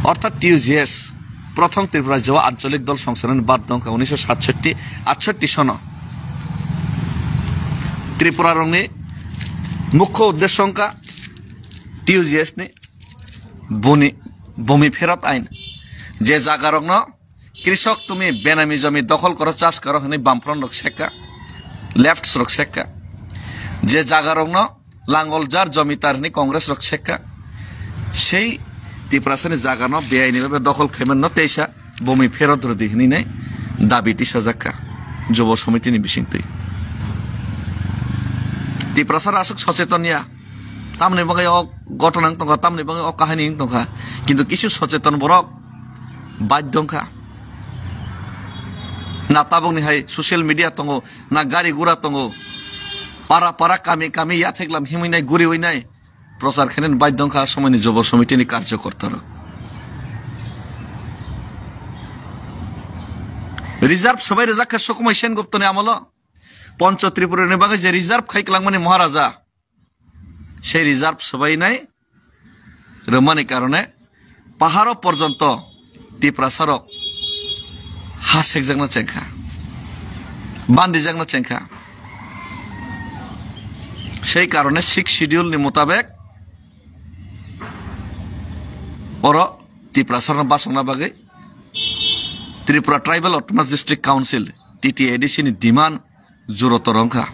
orthat T U J S, Prothom Tripura Jubo Ancholik Dol Songsanani bad dongkha unisho satsotti atsotti sono. Tripura rokni mukho uddesho wngkha T U J S ni buni, Bhumi Pherot Ain. Je jaga rokno Krishok tumi benami jomi dokhol koro, chas koro hwnwi Bamfront rok sekka, lefts rok sekka. Je jaga rokno langol jar jomitar hwnwi Congress rok sekka. Sei Tiprasa ni jaga no beaini bhabe dokhol khaimano teisa bumi pherot rwdi hwnwi nai dabi tisajakka Jubo Samiti ni bisingtwi. Tiprasa rok aswk socheton ya. Tamni bagwi o ghotona wng tongkha, tamni bagwi o kahini wng tongkha. Kintu kisu socheton borok bad dongkha. Na tabukni hai social media tongo, na gari gura tongo. Para para, kami kami yatheklam himwi nai, guriwi nai. Prochar khainani bad dongkha a somoini Jubo Samiti ni karjokorta rok. Reserve swbai rwjak kha Sukhumai Senguptani amolo. Poncho Tripura ni bagwi je reserve khai kwlangmani Maharaja, sei reserve swbainai rwmani karone paharo porjonto Tiprasarok ha sekjakna chengkha, bandijakna chengkha. Sei karone Sixth Schedule ni mutabek oro Tiprasarno basongna bagwi Tripura Tribal Autonomous District Council, T T A D C ni demand juro torong kha.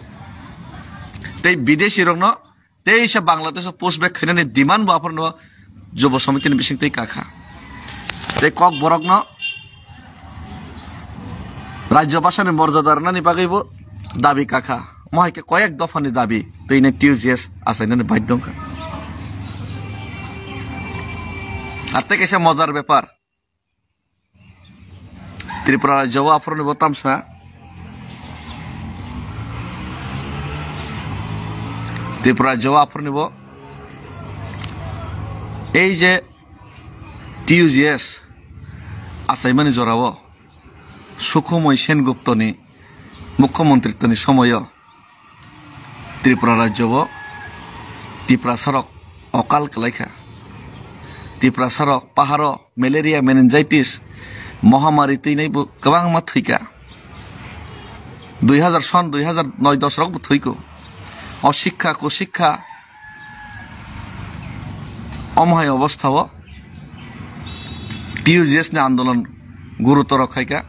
Tei bidesi rokno teisa Bangladesh o push back khainani demand bo aphuru no Jobo Samiti ni bising tei kakha. Tei kok borok no rajyo bhasha ni morjada rwnani bagwi bo dabi kakha. Mo hai khe koyek dopha ni dabi twi ni T U G S achainani baidhyo wngkha. Ar tei kaisa mojar bepar. Tripura rajyo o aphuru ni bo tamsa. Tripura rajyo o aphuru ni bo ei je T U G S achaimani jora o Sukhumoi Senguptoni mukhyamantritoni somoyo Tripura rajyo o Tiprasarok okal kwlaikha. Tiprasarok paharo malaria, meningitis, mohamari twinai bo kwbangma thwikha. Dui hazar son, dui hazar noi dos rok bo thwiko. O sikha, ku sikha, omo hai obostha o T U G S ni andolon gurutor khaikha,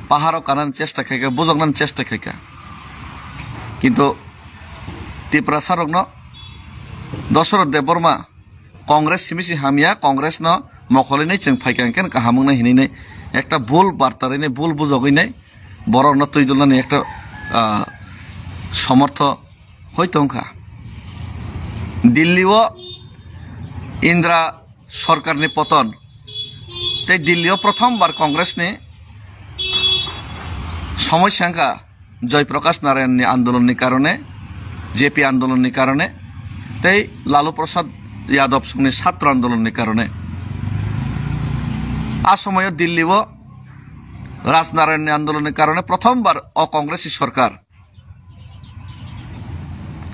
paharo kanani chesta khaikha, bujoknani chesta khaikha. Kintu Tiprasa rokno Dosoroth Debbarma Congress simi si hamya, Congress no mokholwi nai chwng phaikha hwnkhe kaham wngnai hinwi nai ekta bul barta rwi nai, bul bujogwi nai borok no twi dulnani ekta, ah, somortho hoi tongkha. Delhi o Indra sorkar ni poton tei Delhi o prothom bar Congress ni somosya wngkha Joy Prakash Narayan ni andolon ni karone, J P andolon ni karone tei Lalu Prasad Yadav songni satro andolon ni karone. A somoyo Delhi o Raj Narayan ni andolon ni karone prothom bar o Congress ni sorkar,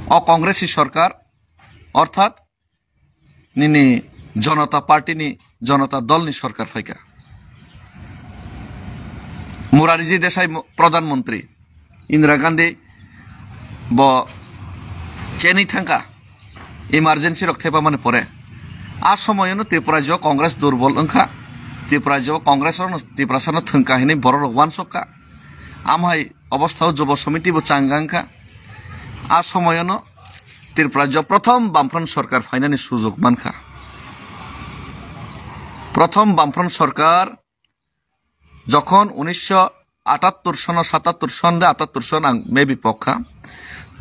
o Congress ni sorkar orthat nini Janata Party ni, Janata Dol ni sorkar phaikha. Morarji Desai mo-, Pradhan Mantri, Indira Gandhi bo chenwi thangkha, emergency rok thepamani pore. A somoyono Tripura rajyo Congress durbol wngkha, Tripura rajyo Congress rokno Tiprasano thwngkha hinwi borok rok uansukha. Amhai obostha o Jobo Samiti bo changangkha. A somoyono Tripura rajyo prothom Bamfront sorkar phainani sujok mankha. Prothom Bamfront sorkar jokhon unisho atattor sono, satattor son de atattor son ang maybe pokha,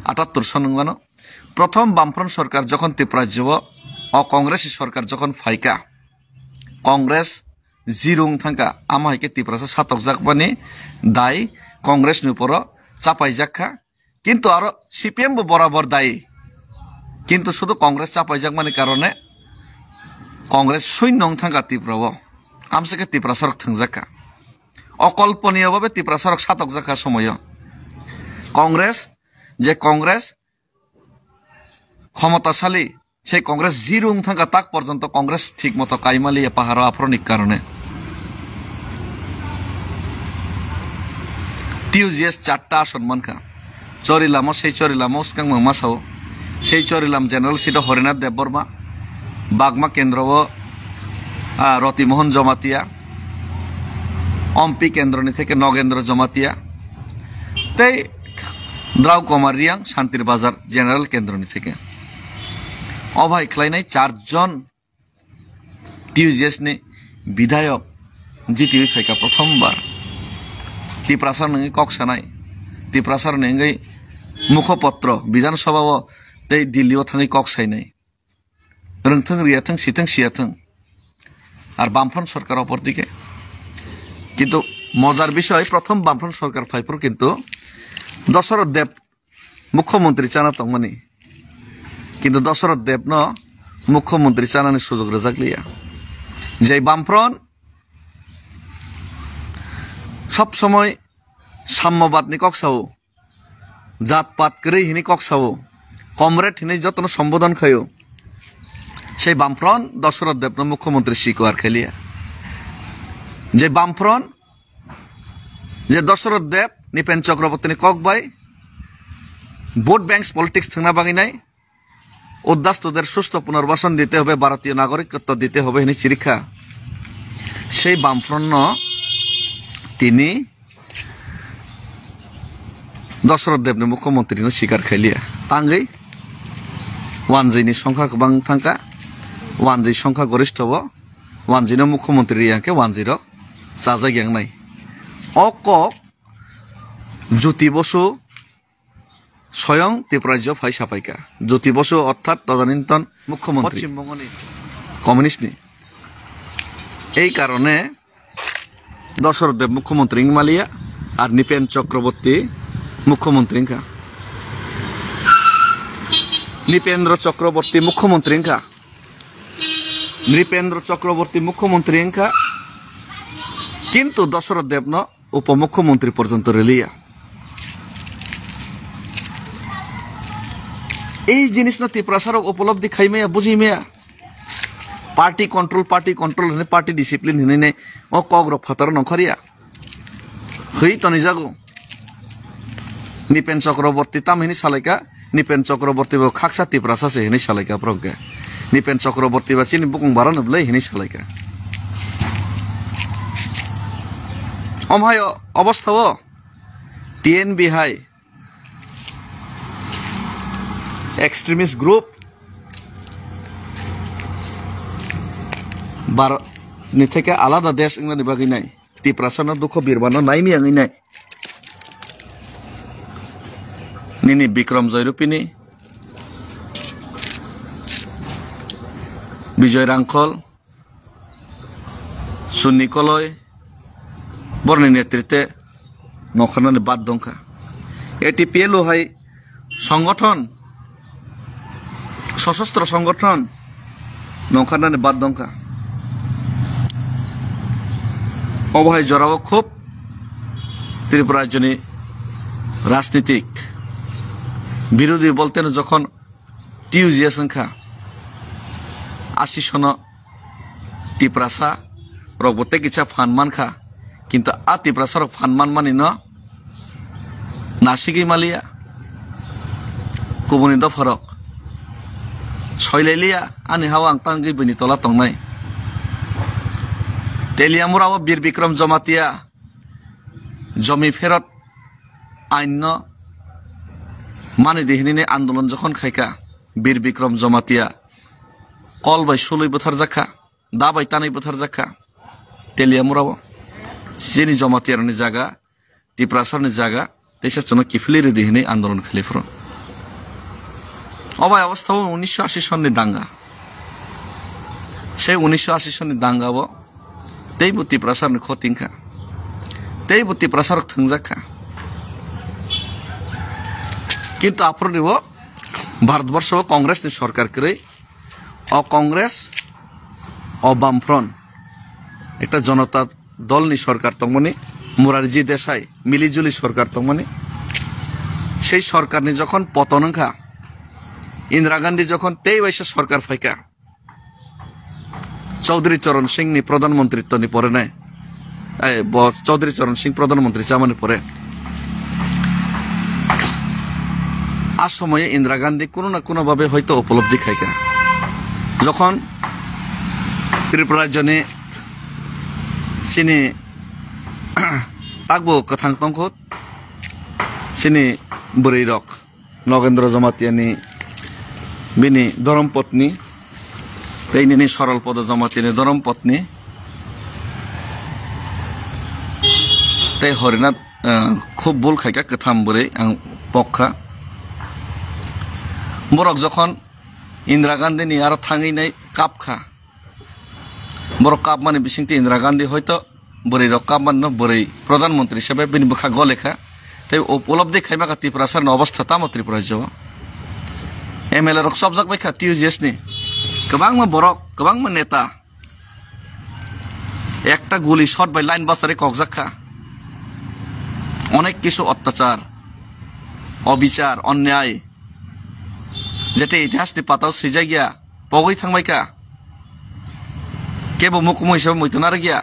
atattor son wngmano. Prothom Bamfront sorkar jokhon Tripura rajyo o, o Congress ni sorkar jokhon phaikha, Congress zero wng thangkha, amo hai khe Tiprasa satokjakmani dai Congress ni uporo chapaijak kha. Kintu aro C P M bo borabor dai. Kintu sudu Congress chapaijakmani karone Congress shunyo wng thangkha Tripura o. Amsa khe Tiprasa rok thwngjak kha. Okolponiyo babe Tiprasa rok satokjak kha somoyo. Congress, je Congress khomotasali, sei Congress zero wng thangkha tak porjonto Congress thik moto kaimaliya paharo aphuruni karone. T U G S charta ason mankha. Chorilamo, sei Chorilamo swkang mangma sao. Sei Chorilam general seat o Horinath Debbarma, Bagma kendro o, ah, Roti Mohan Jamatia, Ompi kendro ni theke Nogendro Jamatia, tei Drau Kumar Riang, Santir Bazar general kendro ni theke. O bai khlainai charjon T U G S ni bidhayok jitiwi phaikha prothombar. Tiprasa nungwi kok sanai, Tiprasa nungwi mukhopotro Bidhan Sabha o tei Delhi o thangwi kok sainai. Rwngthwng rwyathwng, sithwng siyathwng. Ar Bamfront sorkar opor dike. Kintu mojar bisoi, prothom Bamfront sorkar phaiphuru kintu Dosoroth Deb mukhyamantri chana tongmani. Kintu Dosoroth Debno mukhyamantri chanani sujog rwjakliya. Jai Bamfront sob somoi Sammobad ni kok sao, jat pat kwrwi hini kok sao, comrade hini jotono sombodon khaio. Sei Bamfront Dosoroth Debno mukhyamantri sikwar khailiya. Je Bamfront, je Dosoroth Deb, Nipen Chakraborty ni kok bai vote banks politics thwngna bagwi nai, উদ্বাস্তুদের সুস্থ পুনর্বাসন দিতে হবে, ভারতীয় নাগরিকত্ব দিতে হবে hini chirikha. Sei Bamfront no tini Dosoroth Debni mukhyamantri no sikar khailiya. Tangwi wanjwi ni songkha kwbang thangkha, wanjwi songkha goristho bo, wanjwi no mukhyamantri riyang khe wanjwi rok chajak yang nai. O kok Jyoti Bosu Soyong Tripura rajyo phai sapaikha. Jyoti Bosu orthat todaniton mukhyamantri Poschim Bongoni communist ni. Ei karone Dosoroth Deb mukhyamantri wngmaliya ar Nipen Chakraborty mukhyamantri wngkha. Nipendra Chakraborty mukhyamantri wngkha. Nripendra Chakraborty mukhyamantri wngkha. Kintu Dosoroth Debno Upomukhyamantri porjonto riliya. Ei jinisno Tiprasarok upolobdi khaimaya, bujimaya. Party control, party control hwnwi, party discipline hwnwi ne o kokrok phataro nongkhorya. Hwi tonijago. Nipen Chakraborty tam hwnwi salaika, Nipen Chakraborty bo khaksa Tiprasa se hwnwi salaika borok khe. Nipen Chakraborty ba chini bukung barano bwlai hwnwi salaika. Om hai o-, obostha o T N B hai extremist group Bharat ni theke alada desh wngnani bagwi nai. Tiprasa no dukho birma no naimi wngwi nai. Nini Bikram Joy Rupini, Bijoy Rangkhol, Sunni Koloi, borni netrite nongkhornani bad dongkha. A T P L O hai songothon, sosostro songothon nongkhornani bad dongkha. Obo hai jorao khub Tripura rajyoni rajnitik birodhi bolteno jokhon T U G S wngkha, asi sono Tiprasa rokbo tei kisa phan mankha, kintu a Tiprasa rok phan manmani no nasigwi maliya. Kubuni dopha rok soilai liya, ani hao ang tangwi bini tola tongnai. Teliamura o Bir Bikram Jamatia jomi pherot ain no mani di hinini andolon jokhon khaika, Bir Bikram Jamatia kol bai sulwi butharjakha, da bai tanwi butharjakha. Teliamura o chini Jamatia rokni jaga, Tiprasa rokni jaga, teisa chwngno kiphilwi rwdi hinwi andolon khlai phuru. Obai obostha o unisho ashi sonni danga. Sei unisho ashi sonni danga bo teibo Tiprasa rokni khoti wngkha. Teibo Tiprasa rok thwngjakha. Kintu aphuruni bo Bharatborsho o Congress ni sorkar kwrwi. O Congress, o Bamfront, ekta Janata Dol ni sorkar tongmani, Morarji Desai, milijuli sorkar tongmani. Sei sorkar ni jokhon poton wngkha, Indira Gandhi jokhon tei waisa sorkar phaikha, Chaudhary Charan Singh ni pradhan mantrittoni pore nai. Ai, bo Chaudhary Charan Singh Pradhan Mantri chamani pore a somoyo Indira Gandhi kuno na kuno babe hoito upolobdi khaika. Jokhon Tripura rajyoni chini takbo kwthang tongkho, chini bwrwi rok. Nogendra Jamatia ni bini dhorom potni, tei nini Sorol Podo Jamatia ni dhorom potni, tei Horinath, eh, khub bul khaikha, kwtham bwrwi ang pokha. Borok jokhon Indira Gandhi ni aro thangwi nai kapkha, borok kapmani bisingtwi Indira Gandhi hoito bwrwi rok kapmani no bwrwi pradhan mantri hisabe bini bwkha gole kha. Tei upolobdi khaima kha Tiprasa ni obostha tamo Tripura rajyo o. M L A rok chopjak bai kha T U G S ni. Kwbangma borok, kwbangma neta ekta guli shot bai line bachari kokjak kha. Onek kisu ottachar, obichar, onnai, jete itihas ni patao swijak ya, pogwi thangbai ka. Kebo mukumu hisabe muitu narwk ya.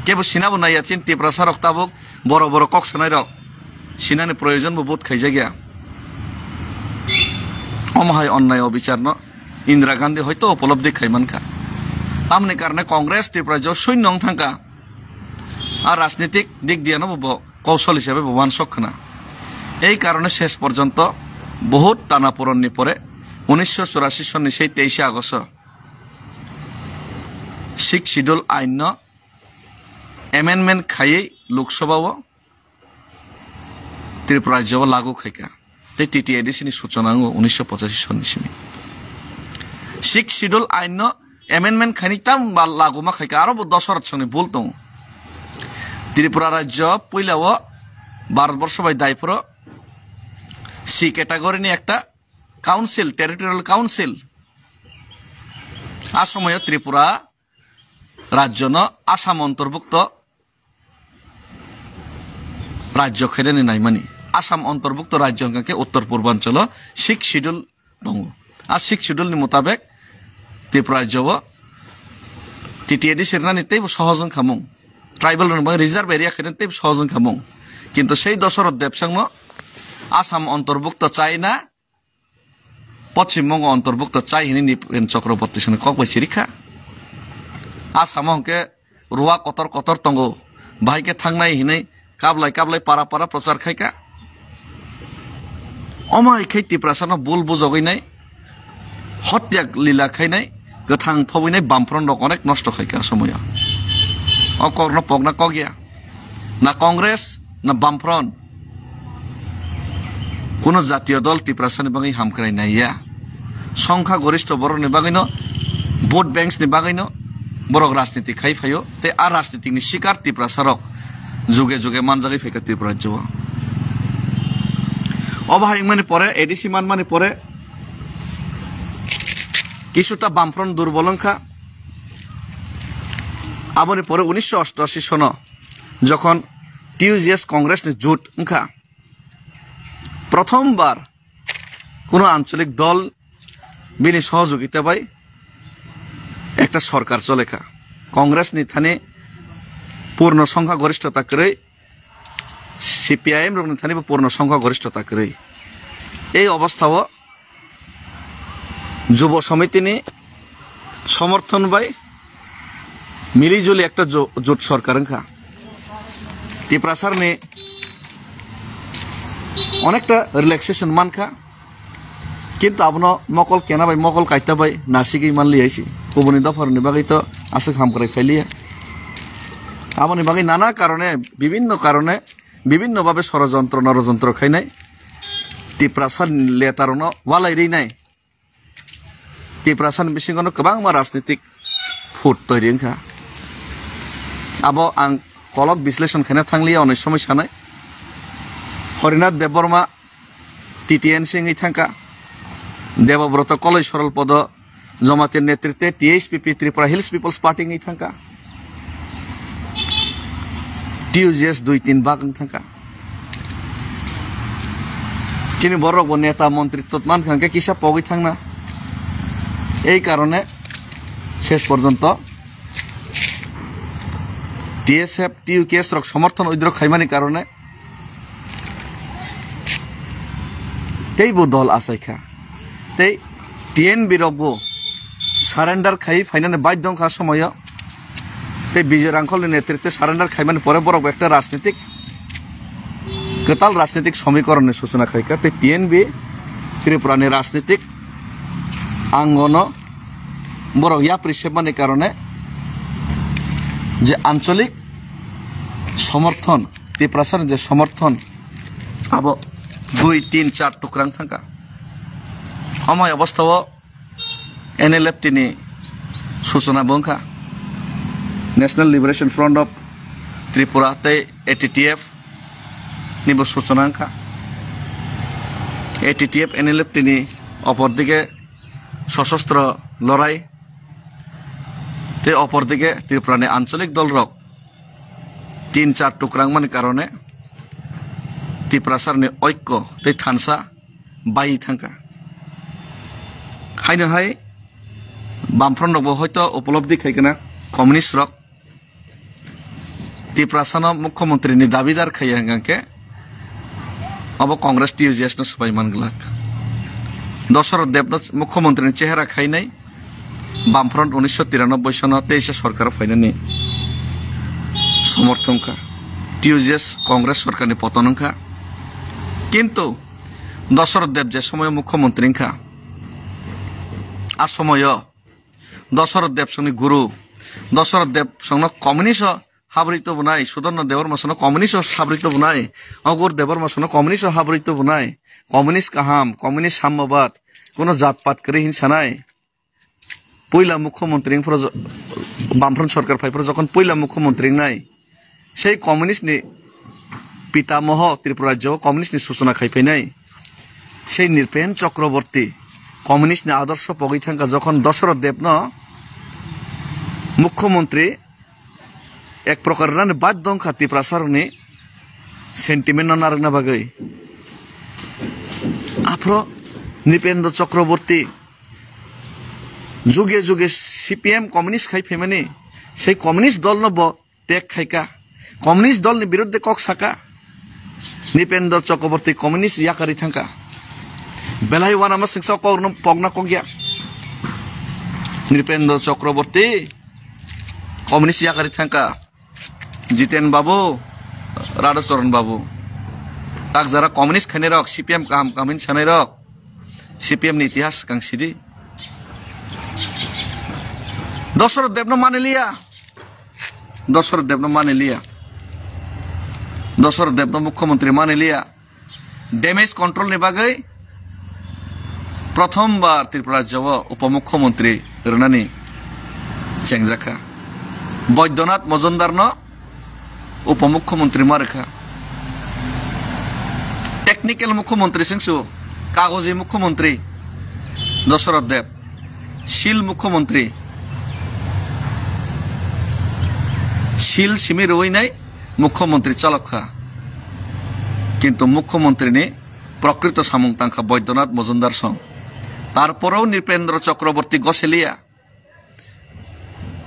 Kebo sinabo naiya chin Tiprasa rok tabuk boro boro kok sanai rok. Sinani proyojon bo both khaijak ya. Omo hai onnai obichar no Indira Gandhi hoito upolobdi khai mankha. Tamni karone Congress Tripura jo suino wng thangkha. A rajnitik dik diya no bo, bo koushol hisabe bo uansuk khna. Ei karone shesh porjonto bohut tanaporon ni pore unisho churasi sonni sei teishe Agosto Sixth Schedule ain no amendment khaiwi Lok Sabha o Tripura rajyo o lagu khaikha. Tei T T A D C ni suchona wngo unisho pochashi sonni simi. Sixth Schedule ain no amendment khaini tam ba lagu ma khaikha, aro bo dosorot songni bul tongo. Tripura rajyo puila o Bharat borsho bai daiphuru C category ni ekta council, territorial council. A somoyo Tripura rajyo no Assam ontorbukto rajyo khainani naimani. Assam ontorbukto rajyo hwnkha khe Uttor Purbanchalo Sixth Schedule tongo. A Sixth Schedule ni mutabek Tripura rajyo o T T A D C rwnani teibo sohoj wngkha mung. Tribal rok ni bagwi reserve area khainani teibo sohoj wngkha mung. Kintu sei Dosoroth Debsang no Assam ontorbukto chaina Poschim Bongo ontorbukto chai hinwi Nipen Chakraborty songni kok bai chirikha. Asamo hwnkhe ruwa kotor kotor tongo, bahai khe thangnai hinwi kablai kablai para para prochar khaikha. Omo hai khe Tiprasano bul bujogwi nai, hotya lila khainai, kwthang phobwi nai Bamfront rok onek nosto khaikha a somoyo. O kokno pokna kok ya. Na Congress, na Bamfront, kuno jatiyo dol Tiprasani bagwi hamkrai naiya. Songkha goristho borokni bagwino, vote banks ni bagwino borok rajniti khai phaio, tei a rajnitikni sikar Tiprasarok juge juge manjagwi phaikha Tripura rajyo o. Obo hai wngmani pore, A D C manmani pore, kisuta Bamfront durbol wngkha. Aboni pore unisho ostashi sono jokhon T U G S Congress ni jut wngkha, prothom bar kuno ancholik dol bini sohojogita bai ekta sorkar cholekha. Congress ni thani purno songkha goristhota kwrwi, C P I M rokni thani bo purno songkha goristhota kwrwi. Ei obostao Jubo Somitini somorthon bai milijuli ekta jo-, jot sorkar wngkha. Tiprasarni onekta relaxation mankha, kintu abono mokol kena bai mokol kaita bai nasigwi manliya se. Kubuni dopharokni bagwi to aswk hamkrai phailiya. Aboni bagwi nana karone, bibinno karone, bibinno babe sorojontro norojontro khainai Tiprasa letarokno walai rinai. Tiprasani bisingono kwbangma rajnitik phut toiri wngkha. Abo ang kolok bisleshon khaina thangliya, onek somoi sanai. Harinath Debbarma T T N C wngwi thangkha. Debobroto Koloi Sorol Podo Jamatia netrite T H P P, Tripura Hills People's Party wngwi thangkha. T U G S dui tin bak wng thangkha. Chini borok bo neta montri tot man kha hwnkhe kisa pogwi thangna. Ei karone ses porjonto T S F, T U K S rok somorthon withdraw khaimani karone teibo dol achaikha. Tei T N B rokbo surrender khai phainani baidhyo wngkha somoyo. Tei Bijoy Rangkholni netrite surrender khaimani pore borok ekta rajnitik, kwtal rajnitik somikoronni suchona khaikha. Tei T N B Tripurani rajnitik angono borok yapri sepmani karone je ancholik somorthon, Tiprasani je somorthon, abo dui, tin, char tukrang thangkha. Omo hai obostao N L F T ni suchona bo wngkha, National Liberation Front of Tripura tei A T T F ni bo suchona wngkha. A T T F N L F T ni opor dige sosostro lorai tei opor dige Tripura ni ancholik dol rok tin char tukrang mani karone Tiprasarni oikko tei thansa bai thangkha. Haino hai Bamfront rokbo hoito upolobdi khai kana communist rok Tiprasano mukhyamantri ni dabidar khaiya hwnkhe obo Congress T U J S no swbai man glak. Dosoroth Debno mukhyamantri ni chehera khainai Bamfront unisho tiranobbai sono teisa sorkar phainani somorthon kha. T U J S Congress sorkarni poton wngkha. Kintu Dosoroth Deb je somoyo mukhyamantri wngkha, a somoyo Dosoroth Deb songni guru, Dosoroth Deb songno communist o habri tubunai, Sudonna Debbarma songno communist o habri tubunai, Ogur Debbarma songno communist o habri tubunai, communist kaham, communist sammabad, kono jat pat kwrwi hin sanai. Puila mukhyamantri wngphuru jo-, Bamfront sorkar phaiphuru jokhon puila mukhyamantri wngnai, sei communist ni pitamoho Tripura rajyo communist ni suchona khai phainai, sei Nripen Chakraborty communist ni adorsho pogwi thangkha, jokhon Dosoroth Debno mukhyamantri ek prokar rwnani badhyo wngkha Tiprasa rokni sentiment no narwkna bagwi. Aphro Nripendra Chakraborty juge juge C P M communist khai phaimani, sei communist dol no bo tek khaika, communist dol ni biruddhe kok saka. Nripendra Chakraborty communist yakarwi thangka. Belai uanama singsa kok no pokna kok ya. Nripendra Chakraborty communist yakarwi thangka. Jiten Babu, Radhacharan Babu. Tak jara communist khainai rok, C P M kaham kaham hin sanai rok, C P M ni itihas kang sidi. Dosoroth Debno maniliya. Dosoroth Debno maniliya. Dosoroth Debno mukhyamantri maniliya. Damage control ni bagwi prothom bar Tripura rajyo o upomukhyamantri rwnani chengjakha. Baidyanath Majumdar no upomukhyamantri ma rwkha. Technical mukhyamantri singsu, kagoji mukhyamantri Dosoroth Deb, sil mukhyamantri, sil simi rwinai mukhyamantri chalok kha. Kintu mukhyamantri ni prokrito samung tangkha Baidyanath Majumdar song. Tarporeo Nripendra Chakraborty goseliya.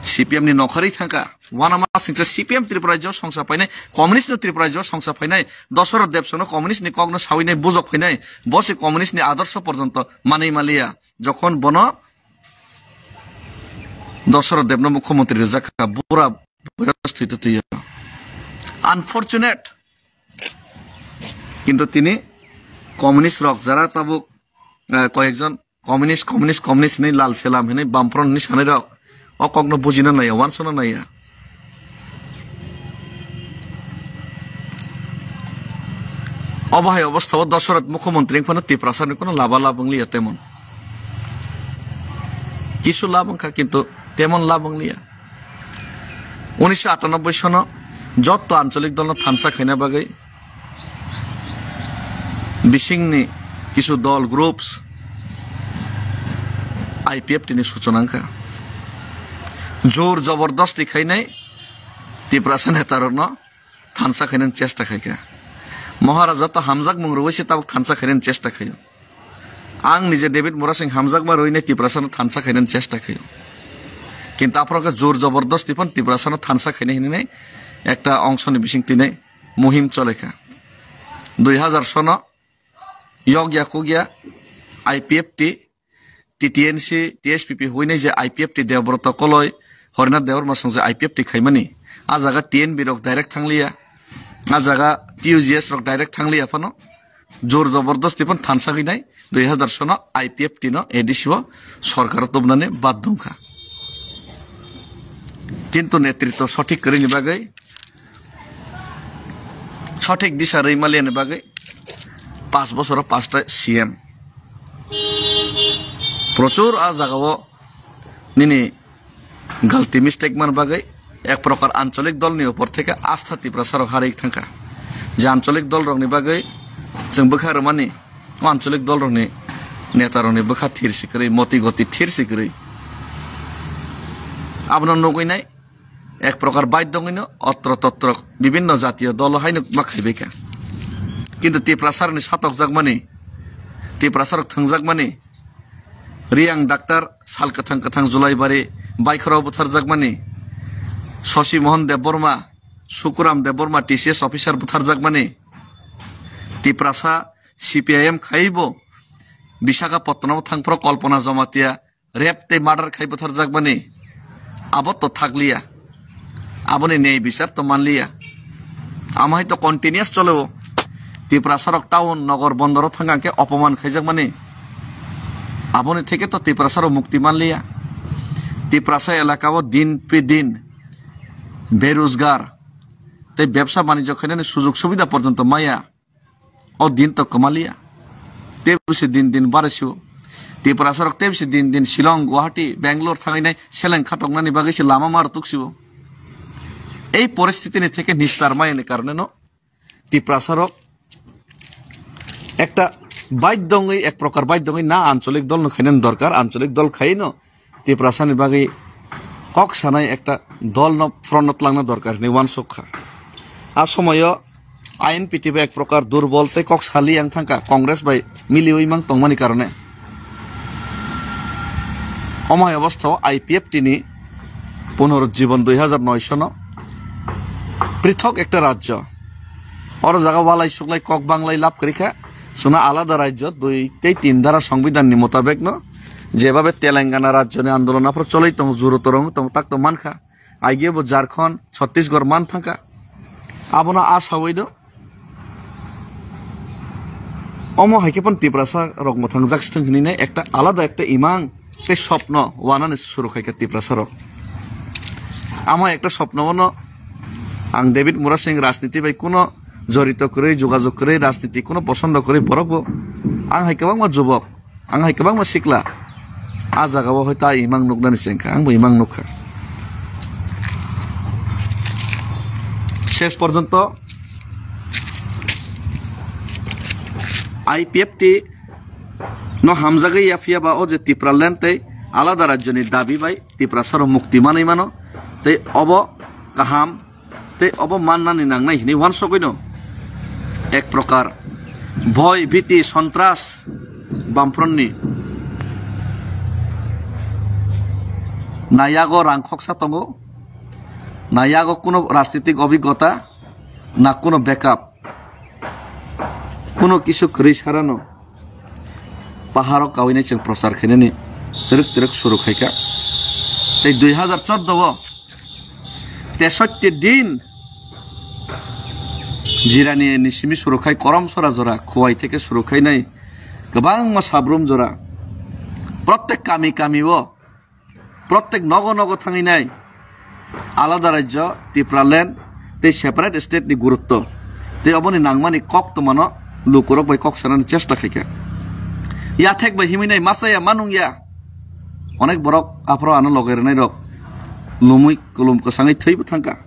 C P M ni nokharwi thangkha. Uanama singsa C P M Tripura rajyo songsa phainai, communist no Tripura rajyo songsa phainai, Dosoroth Deb songno communist ni kokno sawinai, bujok phainai, bo se communist ni adorsho porjonto manwi maliya. Jokhon bono Dosoroth Debno mukhyamantri rwjak kha, bura boyos thwi twi twi. Unfortunate. Kintu tini communist rok jara tabuk, eh, koyekjon communist, communist, communist hinwi lal selam hinwi Bamfront hinwi sanai rok o kokno bujina naiya, uansukna naiya. Obo hai obostha o Dosoroth mukhyamantri wngphano Tiprasa ni kono laba lab wngliya temon. Kisu lab wngkha kintu temon lab wngliya. Unisho atanoboi sono jotto ancholik dolno thansa khaina bagwi bisingni kisu dol, groups, I P F T ni suchona wngkha. Jor jobordosti khainai Tiprasa netarokno thansa khainani chesta khaikha. Maharaja to hamjakmung rwui se tabuk thansa khainani chesta khaio. Ang nije David Murasing hamjakma rwinai Tiprasano thansa khainani chesta khaio. Kintu aphoro khe jor jobordosti phano Tiprasano thansa khainai hinwi ekta ongsoni bising tini muhim cholekha. Dui hazar sono yokya kukya I P F T, T T N C, T S P P huinai je I P F T Deobroto Koloi, Horinath Debbarma song je I P F T khaimani, a jaga T N B rok direct thangliya, a jaga T U G S rok direct thangliya phano, jor jobordosti phano thansa gwi nai, dui hazar sono I P F T no A D C o sorkar o tubunani badhyo wngkha. Kintu netritwo sothik kwrwini bagwi, sothik disa rwi maliani bagwi, panch bosoro panchta C M. Prochur a jagao nini galti mistake man bagwi ek prokar ancholik dolni upor theke astha Tiprasarok harwi thangkha. Je ancholik dolrokni bagwi chwng bwkha rwmani, o ancholik dolrokni netarokni bwkha thir sikwrwi, moti goti thir sikwrwi. Abono nugwi nai, ek prokar baidhyo wngwino otro totro bibinno jatiyo dolo haino ma khaibaikha. Kintu Tiprasarokni satokjakmani, Tiprasarok thwngjakmani, Riyang Doctor Salkwthang Kwthang Julaibari Baikhorao butharjakmani, Shashi Mohan Debbarma, Sukuram Debbarma T C S officer butharjakmani, Tiprasa C P I M khaibo Visakhapatnam thangphuru Kalpana Jamatia rape tei murder khai butharjakmani, abo to thakliya, aboni nei bichar to manliya. Amo hai to continuous cholo. Tiprasarok town, nogor, bondoro thangkha khe opoman khaijakmani, aboni theke to Tiprasarok mukti manliya. Tiprasa elakao din pe din berojgar tei bebsa banijyo khainani sujog subida porjonto maya. O din to kwmaliya. Tebisi din din barisio. Tiprasarok tebisi din din Shillong, Guwahati, Bangalore thanginai seleng khatoknani bagwi se lama mar tuksio. Ei poristitini theke nistar mayani karone no Tiprasarok ekta baidhongwi, ek prokar baidhongwi na ancholik dol no khainani dorkar, ancholik dol khaino Tiprasani bagwi kok sanai ekta dol no front no twlangna dorkar hinwi uansuk kha. A somoyo I N P T bo ek prokar durbol tei kok sali yang thangkha Congress bai miliwi mang tongmani karone. Omo hai obostha o I P F T ni punarujibon dui hajar noi sono prithok ekta rajyo. Oro jaga walai suklai kok banglai lab kwrwi kha. Suna alada rajyo dui tei tin dara songbidan ni motabek no, jebabe Telangana rajyo ni andolon aphuru choloi tongo, juru torong tongo, tak to mankha. Aigebo Jharkhand, Chhattisgarh man thangkha. Abono a sawi do. Omo hai khe pon Tiprasa rok mwthang jak sithang hinwi nai ekta alada ekta imang tei sopno wanani suru khai kha Tiprasa rok. Amo ekta sopno ono ang David Murasing rajniti bai kuno jorito kwrwi, jogajog kwrwi, rajniti kuno posondo kwrwi borok bo. Ang hai kwbangma jubok, ang hai kwbangma sikla. A jaga o hoito a imang nuknani se wngkha, ang bo imang nukha. Ses porjonto I P F T no hamjagwi yaphiya ba o je Tipraland tei alada rajyoni dabi bai Tiprasarok mukti manwi mano, tei obo kaham tei obo mannani nangnai hinwi uansugwino ek prokar bhoi, bhiti, sontras, bamfrontni na yago rang khoksa tongo, na yago kuno rajnitik obhiggota, na kuno backup, kuno kisu kwrwi sarano paharo kawinai chwng prochar khainani twrwk twrwk suru khaikha. Tei dui hajar chordo o tesotti din jirani ni simi suru khai, korom sora jora khuwai theke suru khainai kwbangma sabrum jora, prottek kami kami o, prottek nogo nogo thangwi nai alada rajyo, Tipraland tei separate state ni gurutto tei oboni nangmani kok tongmano lukurok bai kok sanani chesta khaikha. Yathek bai himwi nai masa ya manung ya. Onek borok aphuru ano loge rwnai rok lumwi kulum kwsangwi thwibo thangkha,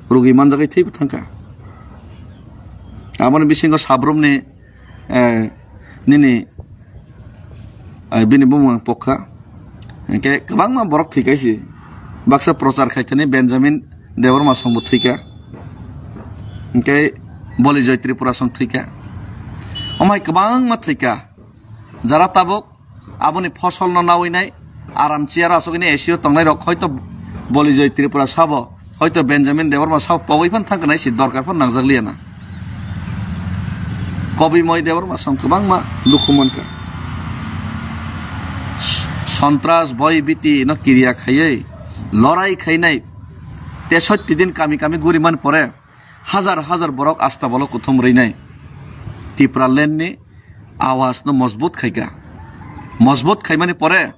rugwi manjagwi thwibo thangkha. Aboni bisingo sabrumni eh, nini, eh, bini bumung ang pokha. Hingke kwbangma borok thwi kaisi. Baksa prochar khaithani Benjamin Debbarma songbo thwikha. Hingke Bolijoy Tripura song thwikha. Omai kwbangma thwikha. Jara tabuk aboni fosolno nawi nai, aram chair asogini A C o tongnai rok, hoito Bolijoy Tripura sabo, hoito Benjamin Debbarma sabo pogwi phan thangkha nai si dorkar phan nangjak liya na. Kobimoi Debbarma song kwbangma dukhu mankha. Sontras boi biti no kiriya khaiwi lorai khainai tesotti din kami kami guri man pore hajar hajar borok astabalo kuthum rwinai Tipraland ni awaz no mojbut khaikha. Mojbut khaimani pore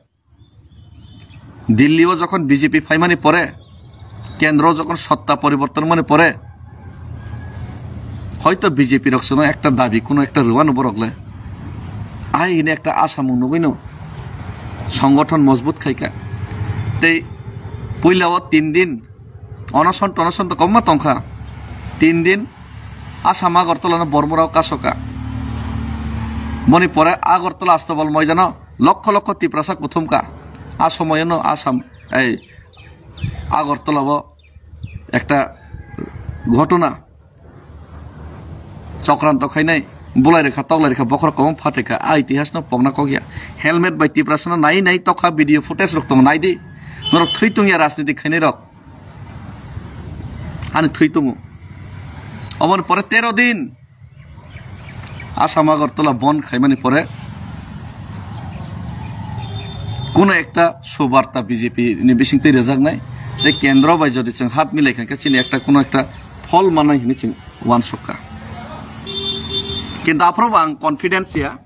Delhi o jokhon B J P phaimani pore, kendro o jokhon sotta poriborton mani pore, hoito B J P rok chwngno ekta dabi, kuno ekta rwano borok le. Ai hini ekta asamung nugwino songothon mojbut khaikha. Tei puila o tin din onoson tonoson to kwbangma tongkha. Tin din Assam Agartala no bormorao kasoka. Boni pore Agartala Astabal moidano lokho lokho Tiprasa kuthumkha. A somoyano Assam, ei, Agartala o ekta ghotona chokranto khainai. Bulai rikha, toklai rikha, bokhorok kwbang phatai kha, a itihas no pokna kok ya. Helmet bai Tiprasa no nai nai tokha, video footage rok tong nai di. Norok thwi tong ya rajniti khainai rok. Ani thwi tongo. Oboni pore tero din Assam Agartala bon khaimani pore kuno ekta subarta B J P ni bising twi rwjaknai. Tei kendro bai jodi chwng hat milai kha khe chini ekta kuno ekta phol manai hinwi chwng uansukha. Kintu aphuru bo ang confidence ya,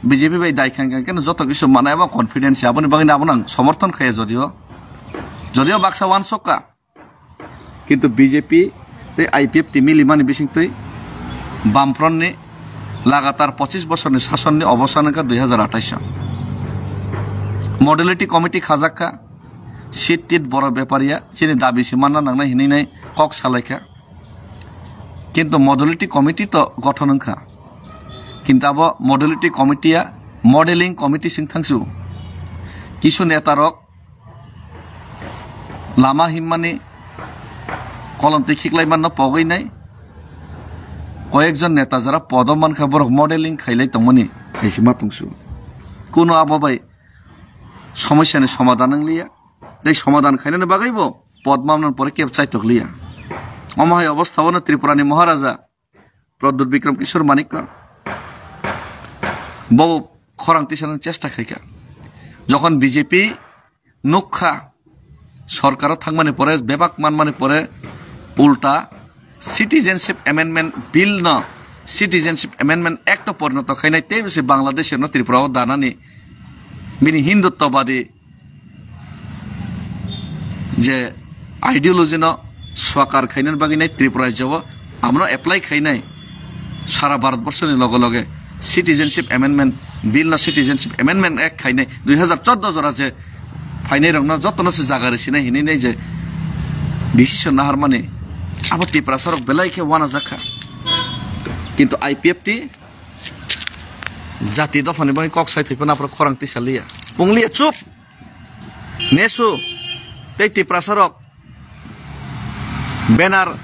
B J P bai dai kha khe joto kisu manai abo confidence ya, aboni bagwi abono ang somorthon khaya jodio, jodio baksa uansukha. Kintu B J P tei I P F T milimani bisingtwi Bamfront ni lagatar pochis bosorni sasonni obosan wngkha dui hazar athais o. Modality committee khajak kha, seat tit borok bepariya chini dabi se manna nangnai hinwi nai kok salaikha. Kintu modality committee to gothon wngkha, kintu abo modality committee ya modeling committee sing thangsu. Kisu neta rok lama himmani kolom twi khiklai manno pogwi nai. Koyekjon neta jara podo mankha borok modeling khailai tongmani hai se ma tongsu. Kuno abo bai somosyani somadan wngliya. Tei somadan khainani bagwi bo pod mamnani pore kebo chaitok liya. Omo hai obostha o no Tripura ni Maharaja Pradyut Bikram Kishore Manikya bo khorang tisana chesta khaikha. Jokhon B J P nukha sorkaro thangmani pore, bebak manmani pore ulta Citizenship Amendment Bill no Citizenship Amendment Act o porinoto khainai, tei se Bangladesh no Tripura o danani bini Hinduttwabadi je ideology no swakar khainani bagwi nai Tripura rajyo o abono apply khainai sara Bharat borso ni loge loge Citizenship Amendment Bill no Citizenship Amendment Act khainai dui hazar chordo jora je phainai rok no joto no se jaga rw sinai hinwi nai je decision naharmani abo Tiprasa rok belai khe uanajakha. Kintu I P F T jati dophani bagwi kok sai phaiphano aphuru khorang tisa liya. Pungliya chup. Nesu tei Tiprasa rok banner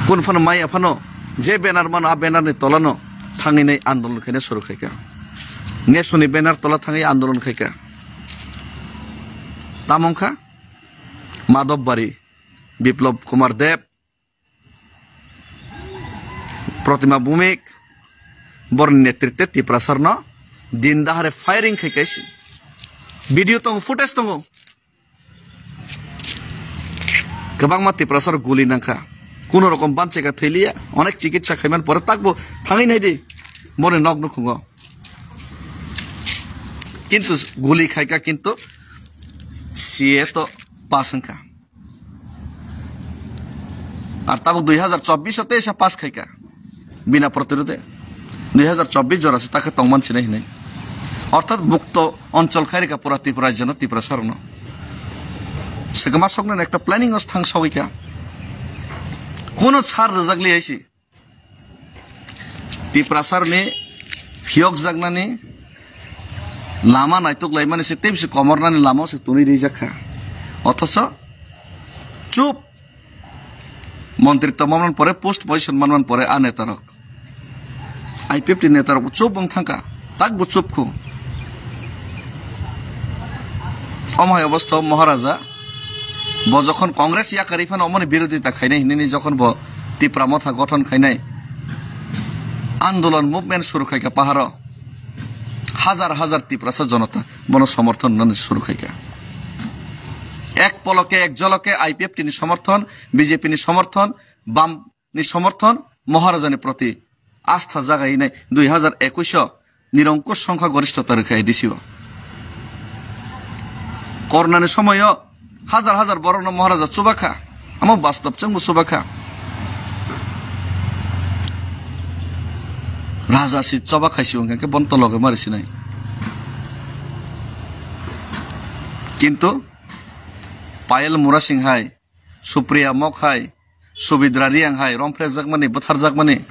kun phano maya phano je banner mano a banner ni tola no thangwi nai andolon khaina suru khaikha. Nesu ni banner tola thangwi andolon khaikha. Tamo wngkha Madhab Bari, Biplab Kumar Deb, Protima Bhumik, borni netritwe Tiprasarno din dahare firing khai kaisi. Video tongo, footage tongo. Kwbangma Tiprasar guli nangkha. Kuno rokom bancheka thwiliya, onek chikitsa khaiman pore takbo thangwi naidi. Borni nok nukhungo. Kintu guli khaika kintu C A to pass wngkha. Ar tabuk dui hazar chobbish o teisa pass khaika bina protirode. Dui hazar chobbish jora se takhe tongman sinai hinai. Orthat mukto onchol khairika pura Tripura rajyono Tiprasarokno. Sekma soknani ekta planning o thang sogika. Kono sar rwjakli haisi. Tiprasarni phiyokjaknani lama naituk laimani se tebsi komornani lama se tuni rijak kha. Othoso chup montri tongmani pore post position manmani pore a netarok I P F T netarok chup wng thangkha. Tak bo chup khu. Omo hai obostha o Maharaja bo jokhon Congress yakarwi phano omoni birodita khainai hinwi jokhon bo Tipra Motha gothon khainai andolon movement suru khaikha paharo hajar hajar Tiprasa jonota bono somorthon nani suru khaikha. Ek poloke ek joloke I P F T ni somorthon, B J P ni somorthon, bam ni somorthon Maharaja ni proti astha jagai nai dui hazar ekush o nirongkush songkha gorishtota rwkha A D C o. Corona ni somoyo hajar hajar borok no Maharaja chubakha, amo bastob chwngbo chubakha. Raja si choba khaisi wngkha khe bon tologe mari sinai. Kintu Payal Murasing hai Supriya Mok hai, Subidra Reang hai, romphrejakmani, bwtharjakmani,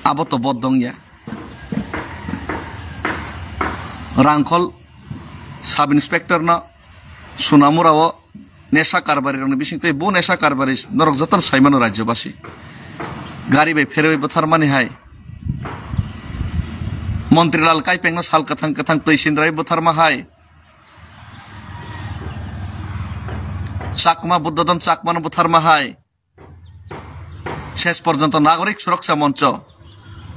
abo to bod dongya. Rangkhol sub inspector no Sunamura o nesa karbari rokni bising tei bo nesa karbari norok jotono saimano rajyobasi. gari bai pherwi butharmani hai, Montri Lal Kaipengno sal kwthang kwthang twi sindrai butharma hai, Chakma Buddhodon Chakmano butharma hai, শেষ পর্যন্ত নাগরিক সুরক্ষা মঞ্চ,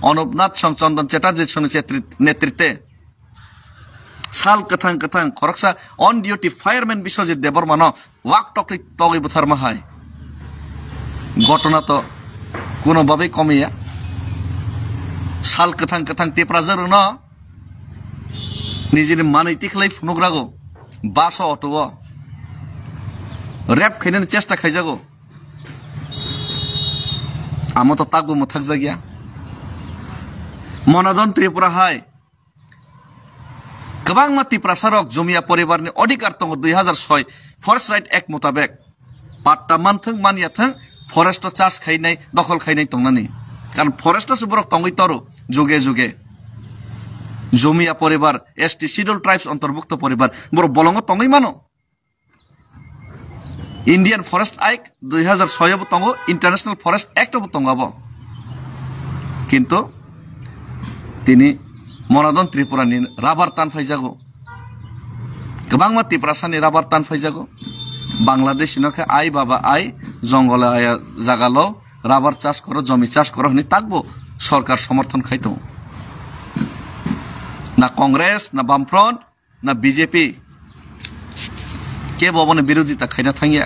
অনুপনাথ সং চন্দন চ্যাটার্জি সং নেতৃত্ব-, নেতৃত্বে sal kwthang kwthang khoroksa on duty fireman Biswajit Debbarmano wak tokwi togwi butharma hai. Ghotona to kuno babai komiya. Sal kwthang kwthang Tiprasa rwno nijini manwi tikhlai phunukrago, bus o, auto o rape khainani chesta khaijago. Amo to takbo mwthakjakya. Monadon Tripura hai kwbangma Tiprasa rok Jumia poribar ni odhikar tongo dui hazar soi Forest Right Act mutabek. Patta manthwng manyathwng forest o chas khainai, dokhol khainai tongnani. Karon forest o se borok tongwi toro juge juge. Jumia poribar, S T Schedule Tribes ontorbukto poribar, borok bolongo tongwi mano. Indian Forest Act dui hazar soi bo tongo, International Forest Act bo tongo abo. Kintu tini Monadon Tripura ni rubber tan phaijago. Kwbangma Tiprasa ni rubber tan phaijago. Bangladesh no khe ai baba ai jongole aya jagalo rubber chas koro, jomi chas koro hwnwi takbo sorkar somorthon khai tongo. Na Congress, na Bamfront, na B J P kebo obono birodita khaina thangya.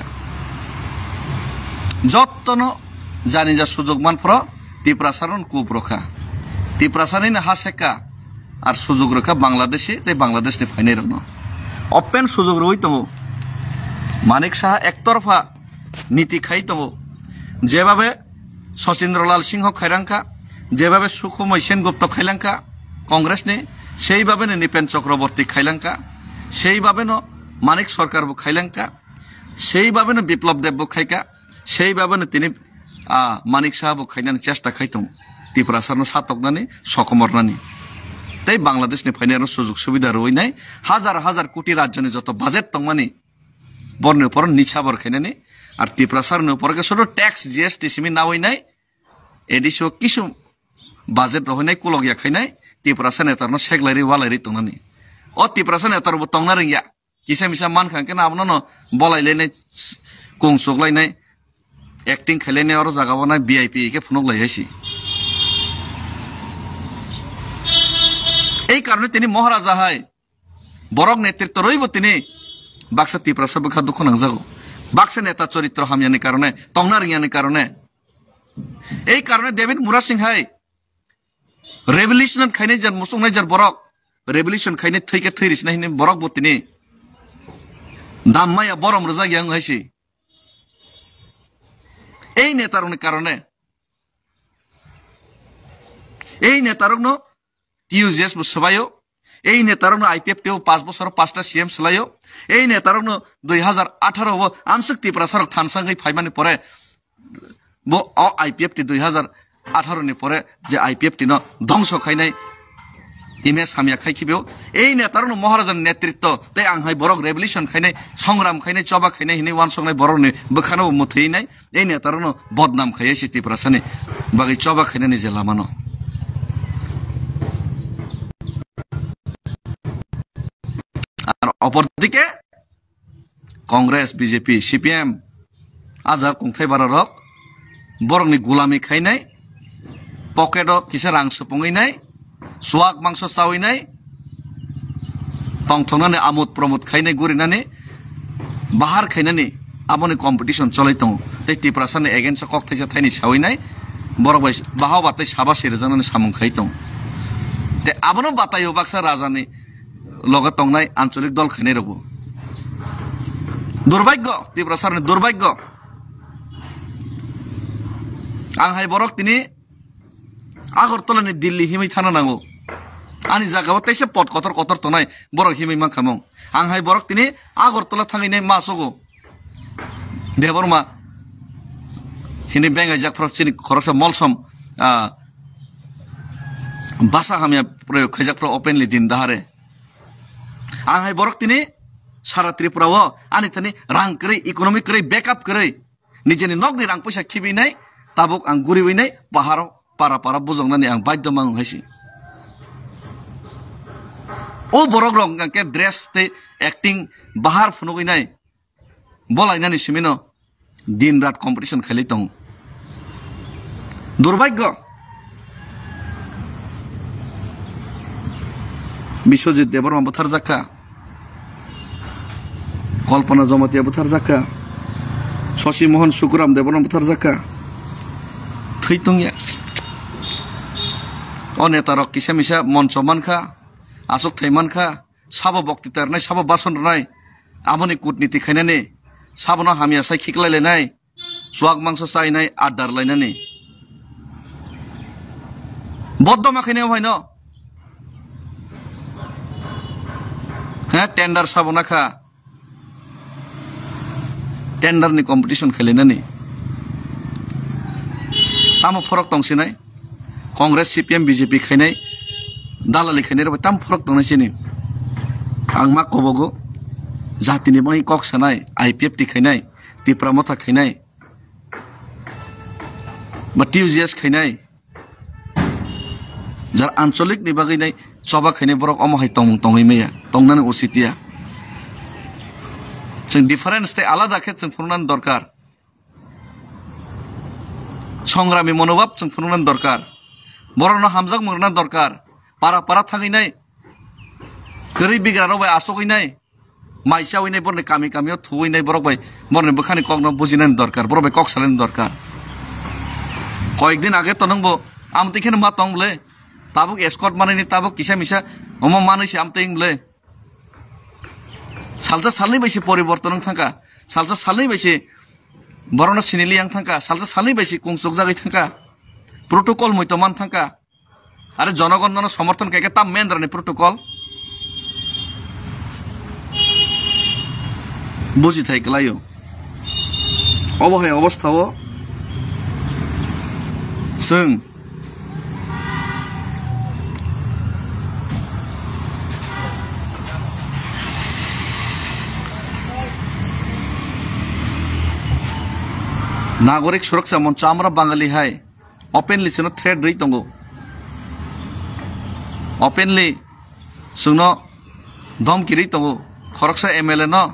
Jottono jani ja sujok manphro Tiprasa rok kup rokha. Tiprasa ni ha seka ar sujok rokha Bangladeshi tei Bangladesh ni phainai rokno. Open sujok rwi tongo. Manik Saha ektorpha niti khai tongo. Jebabe Sachindralal Singho khailangkha, jebabe Sukhumai Sengupta khailangkha Congress ni, sei babeno Nipen Chakraborty khailangkha, sei babeno Manik Sarkar bo khailangkha, sei babeno Biplab Deb bo khaikha, sei babeno tini, ah, Manik Saha bo khainani chesta khai tongo. Tiprasa no satoknani, sokomornani. Tei Bangladesh ni phainai rok sujok subida rwinai, hazar hazar koti rajyoni joto budget tongmani, borni upor nitsa bor khainani, ar Tiprasa rokni upor khe sudu tax G S T simi nawi nai, A D C o kisu budget rohoi nai, kulok ya khainai, Tiprasa netarno seklairi walairi tongnani. O Tiprasa netar bo tongna ringya, kisa misa mankha khe abono no bolai lainai, kung chuk lainai, acting khai lainai, oro jaga bo nai V I P khe phunuk lai hai si. Ei karone tini Maharaja hai, borok netritto rwibo tini baksa Tiprasa bwkha dukhu nangjago. Baksa neta choritro hamyani karone, tongna ringyani karone. Ei karone David Murasing hai revolution khainai jar, muchungnai jar borok. Revolution khainai thwi khe thwi risna hinwi borok bo tini dam maya borom rwjak yang hai si. Ei netarokni karone. Ei netarokno T U J S bo swbaio, ei netarokno I P F T o paanch bosor paanchta C M swlaio, ei netarokno dui hazar atharo o amswk Tiprasarok thansangwi phaimani pore bo o I P F T dui hazar atharo ni pore je I P F T no dhongso khainai image hamya khai khibio, ei netarokno Maharaja ni netritto tei ang hai borok revolution khainai, songram khainai, choba khainai hinwi wansoknai borokni bwkhano bo mwthwinai. Ei netarokno bodnam khaiya si Tiprasani bagwi choba khainani je lamano. Ar opor dike Congress, B J P, C P M, a jaga kungthai bara rok borokni gulami khainai, pocket o kisa rang supungwi nai, suak mangso chawi nai, tongthoknani amut promot khainai gurinani, bahar khainani, aboni competition cholai tongo. Tei Tiprasani against o kok thaisa thaini sawi nai, borok bai baha ba tei saba sirijaknani samung khai tongo. Tei abono bataio baksa rajani loge tongnai ancholik dol khainai rokbo. Durbhagyo, Tiprasarni durbhagyo. Ang hai borok tini Agartala ni Delhi himwi thana nango. Ani jaga o teisa pot kotor kotor tongnai borok himwi mankha mung. Ang hai borok tini Agartala thangwi nai ma sogo. Debbarma hini bengai jak phro chini khoroksa molsom, ah, basa hamya proyog khaijak phro openly din dahare. Ang hai borok tini sara Tripura o ani thani rang kwrwi, economic kwrwi, backup kwrwi. Nijeni nokni rang puisa khibinai, tabuk ang guriwi nai paharo para para bujoknani ang baidhyo mango hai se. O borok rok hwnkha khe dress tei acting bahar phunugwi nai. Bolainani simino din rat competition khailai tongo. Durbhagyo. Biswajit Debbarma butharjakha. Kalpana Jamatia butharjakha. Shashi Mohan Sukuram Debbarma butharjakha. Thwi tongya. O netarok kisa misa moncho mankha, aswk thai mankha, sabo bokti tarnai, sabo bason rwnai, aboni kutniti khainani, sabono hamya sai khiklai lainai, chuak mangso chainai, adar lainani. Boddo ma khainai o bhaino. He, tender sabo nakha. Tender ni competition khainani. Tamo phorok tong sinai. Congress, C P M, B J P khainai, dalali khainai rok bai tam phorok tongnai sini. Ang ma kobogo, jatini bagwi kok sanai, I P F T khainai, Tipra Motha khainai, ba T U J S khainai, jar ancholik ni bagwi nai choba khainai borok omo hai tongmung tongwi maya, tongnani usit ya. Chwng difference tei alada khe chwng phunuknani dorkar. Songrami monobhab chwng phunuknani dorkar. Borokno hamjakmung rwna dorkar. Para para thangwi nai. Kwrwi bigrarok bai achugwi nai. Mai chawi nai borokni kami kamio thuwi nai borok bai. Borokni bwkhani kokno bujinani dorkar. Borok bai kok salaini dorkar. Koyek din age to nwngbo amtwi kheno ma tong bwle. Tabuk escort manwini tabuk kisa misa omo manwi se amtwi wng bwle. Salsa salnwi bai se poriborton wng thangkha. Salsa salnwi bai se borokno sinili yang thangkha. Salsa salnwi bai se kung chukjagwi thangkha. Protocol muito man thangkha. Are jonogon nono somorthon khaikhe tam mendrani protocol. Buji thai kwlaio. Obo hai obostha o chwng Nagorik Suraksa Moncho, amra Bangali hai openly chwngno threat rwi tongo. Openly chwngno dhomki rwi tongo. Khoroksa M L A no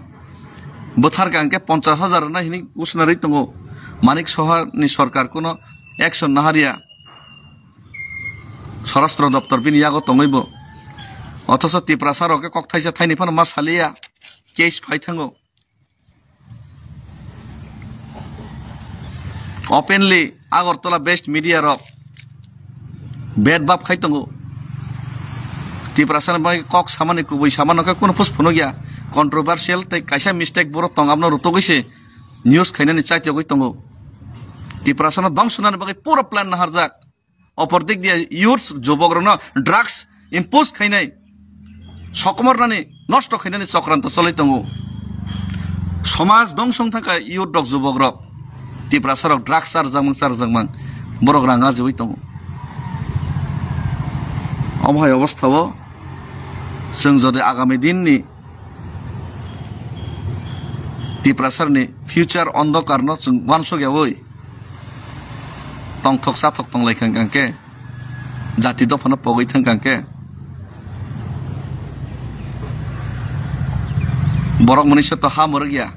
bwtharkha hwnkhe ponchash hajar rwna hwnwi ghosna rwi tongo. Manik Saha ni sorkar kuno action naharya. Swarashtra doptor bini yago tongwi bo. Othocho Tiprasa rok khe kok thaisa thaini phano ma saliya. Case phai thango. Openly Agartala based media rok bed bab khai tongo. Tiprasa ni bagwi kok samani kubui samano khe kunu phus phunuk ya. Controversial tei kaisa mistake borok tong abno rutugwi se news khainani chaitogwi tongo. Tiprasa no dongsunani bagwi pura plan naharjak. Opor dik dia youths, jubok rokno drugs impose khainai, sokomornani, nosto khainani chokranto cholai tongo. Somaj dongsong thangkha youth rok, jubok rok. Tiprasa rok drugs charjakmang, charjakmang. Borok rang ajiwi tongo. Omo hai obostha o chwng jodi agami din ni Tiprasarni future ondokar no chwng uansuk yawi tongthok chathok tonglai kha hwnkhe, jati dophano pogwi thang kha hwnkhe, borok mwnwi se to ha mwrwk ya,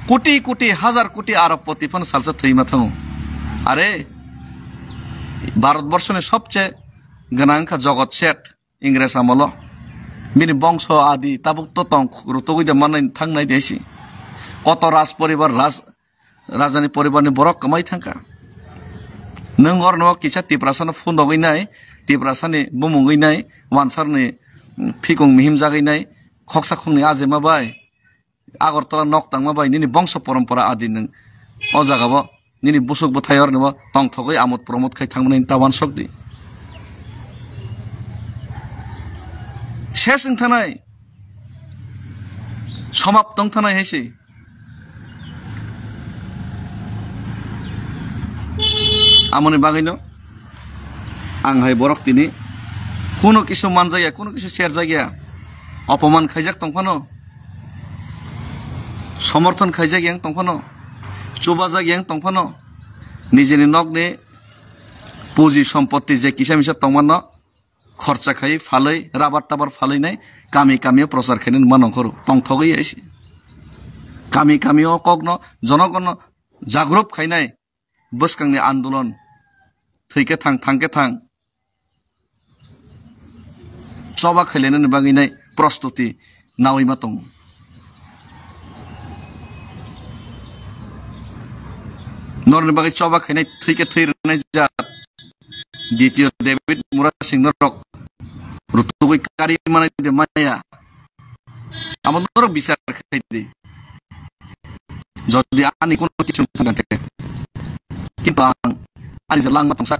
koti koti, hazar koti arab poti phano salsa thwi ma thango. Are Bharat borsoni sobse gwnang wngkha Jogot Seth. Ingres amolo bini bongso adi tabuk to tong rutugwi de manai thangnai de si. Koto raj poribar, raj, rajani poribarni borok kwmai thangkha. Nwng orno kisa Tiprasano phundogwi nai, Tiprasani bumungwi nai, wansarni, mm, phikung mihim jagwi nai, khoksa khokni ajema bai. Agartala nok tangma bai nini bongso porompora adi nwng o jaga bo nini busuk bwthai orni bo tongthogwi amot promot khai thangmani ta uansuk di. Ses wng thanai, somap tong thanai hai se. Amoni bagwino ang hai borok tini kuno kisu manjakya, kuno kisu serjakya, opoman khaijak tongphano, somorthon khaijak yang tongphano, chubajak yang tongphano, Nijini nokni puji sompoti je kisa misa tongmano khorcha khai phalwi, rabar tabar phalwi nai kami kami o prochar khainani mano khoro. Tongthogwi aisi. Kami kami o kokno jonogono jagrop khainai bwskangni andolon thwikhe thang, thangkhe thang. Choba khailainani bagwi nai prostuti nawi ma tongo. Norni bagwi choba khainai thwikhe thwi rwnai jat. Ditiyo David Murasing norok rutugwi kari manai de maya. Amo norok bichar khai di. Jodi ani kono kichu thangkhe, kintu ang ani je langma tongsa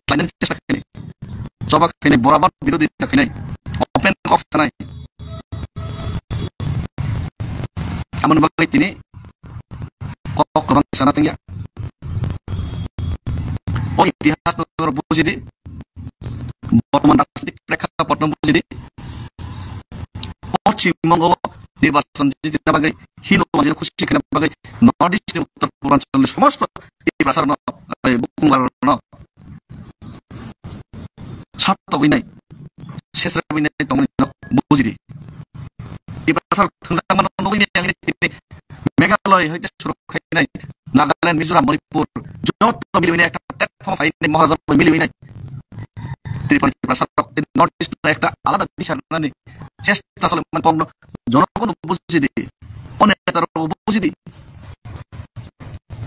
khlainani chesta khainai, choba khainai, borabar birodhi ta khainai, open kok sanai. Amoni bagwi tini kok kwbang sana tangya. O itihas no bujidi, bortoman rajnitik prekkhapoto no bujidi. Poschim Bongo nirbachon jitna bagwi, Hindu manjino khusi khaina bagwi, North East ni uttor purbanchal ni somosto Tiprasa rokno, eh, bukhung barok rokno satogwi nai, sesra wi nai tongmani no bujidi. Tiprasa thwngjak mano nugwi miyang ni tini Meghalaya hoite suru khainai Nagaland, Mizoram, Manipur joto miliwi nai ekta platform hai nai Maharaja miliwi nai. Tripura, Tiprasa rok North East no ekta alada disha rwnani chesta chole man kokno jonogono bujidi, o neta rok bujidi.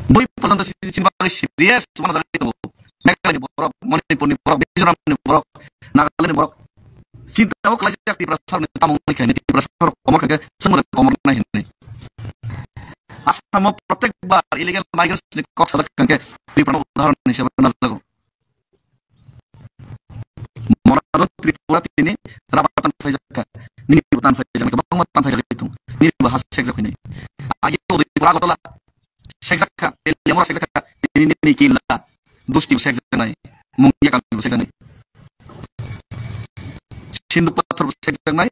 Bui porjonto si-, si-, si-, serious mana jagwi tongo. Meghalaya ni borok, Manipur ni borok, Mizoram ni borok, Nagaland ni borok. Chinta o khlaijak Tiprasa rokni tamung ni khaini Tiprasa rok komor khaikhe chwngno komor nai hinwi. Assam o protek bar illegal migrants ni kok sajak khaikhe Tripura no udahoron hisabe najago. Moradon Tripura tini rabar tan phaijakha, nini bo tan phaijakha, kwbangma tan phaijakha tung, nini bo ha sekjak hinwi. Agi bo Tripura Agartala sekjakha, Telia mora sekjakha, nini nini killa, Dusti bo sekjaknai, Mungia kami bo sekjaknai. Sindhu Pathar bo sekjaknai,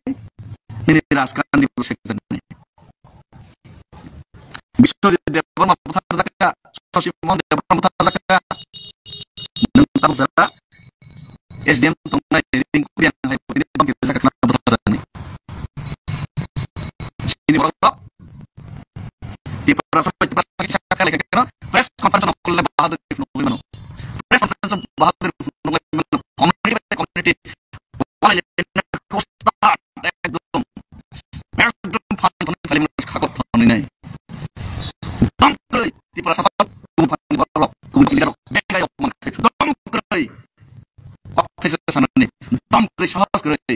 nini Rajkandi bo sekjaknai. Biswajit Debbarma butharjakha, Shashi Mohan Debbarma butharjakha. Nwng tabuk jora S D M tongnai Rinku Reang hai bini bangkhe jakha khna butharjaknai. Chini borok Tiprasa bai Tiprasa kisa kale khe press conference no khulai Bahadur Rif nugwi mano. Press conference Bahadur Rif nugwi mano. Community by community. Ekdom, ekdom fan fan fan khakok thani nai. Dam kwrwi Tiprasa kubun fan borok, kubun leader rok, bengai rok man khai. Dam kwrwi. Kok thaisa sanani. Dam kwrwi sahas kwrwi.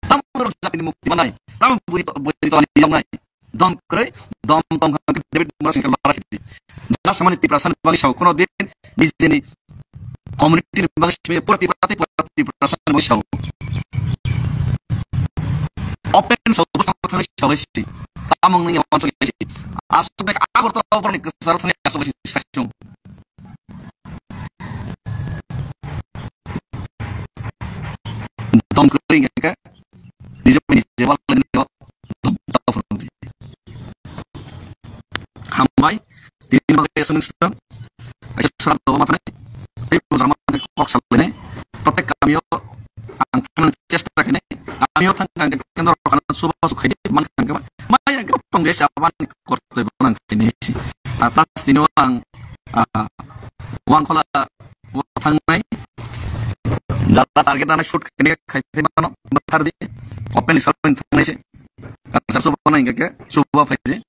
Dam kwrwi jatini mukti manai. Dam buri buri tolani yoknai. Dom kwrwi, dom tong kha khe David Murasing khe lora khiti. Ja samani Tiprasa ni bagwi sao, kono din nijeni community ni bagwi simi pura Tiprasa, Tiprasa, Tiprasa ni bagwi sao. Open sao, bwskango thangwi sao hai si. Tamung nini wansuk hai si. Aswk bai Agartala borok ni kwcharo thangwi aswk bai si saisung. Dom kwrwi hwnkhe nijak bai nijak wal lainai o dom ta phunukdi. Hambai, tini bagwi aswk nung swkang. Kaisa sora dogo ma thanai. Tei bujak ma thanai kok salainai. Protek kamio ang thangna chesta khainai. Kamio thang ang kendro kana suba su khaidi man khangkhe ma. Maya tong ge sa ban kortoi ban khainai si. Atas tini ang, ah, wangkhola o thangnai. Jara target nana shoot kene khai phai mano, bwthar di. Open sormani thangnai se. Answer suba nai hingke suba phai je.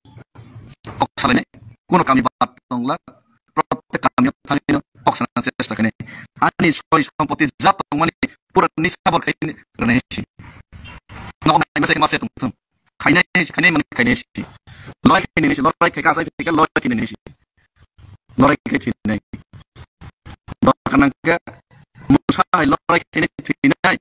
Kok salai nai. Kuno kami bat tongla. Protek kami thangwi no kok sana chesta kene. Ani soi sompoti jat tongmani pura nisa bor khai rene si. Nok nai masa masa tong tong. Khainai si, khainai mani khainai si. Lorai khainai si, lorai khai ka sai khai lorai khainai si. Lorai khai thinai. Dor kanang khe musa hai lorai khainai thinai.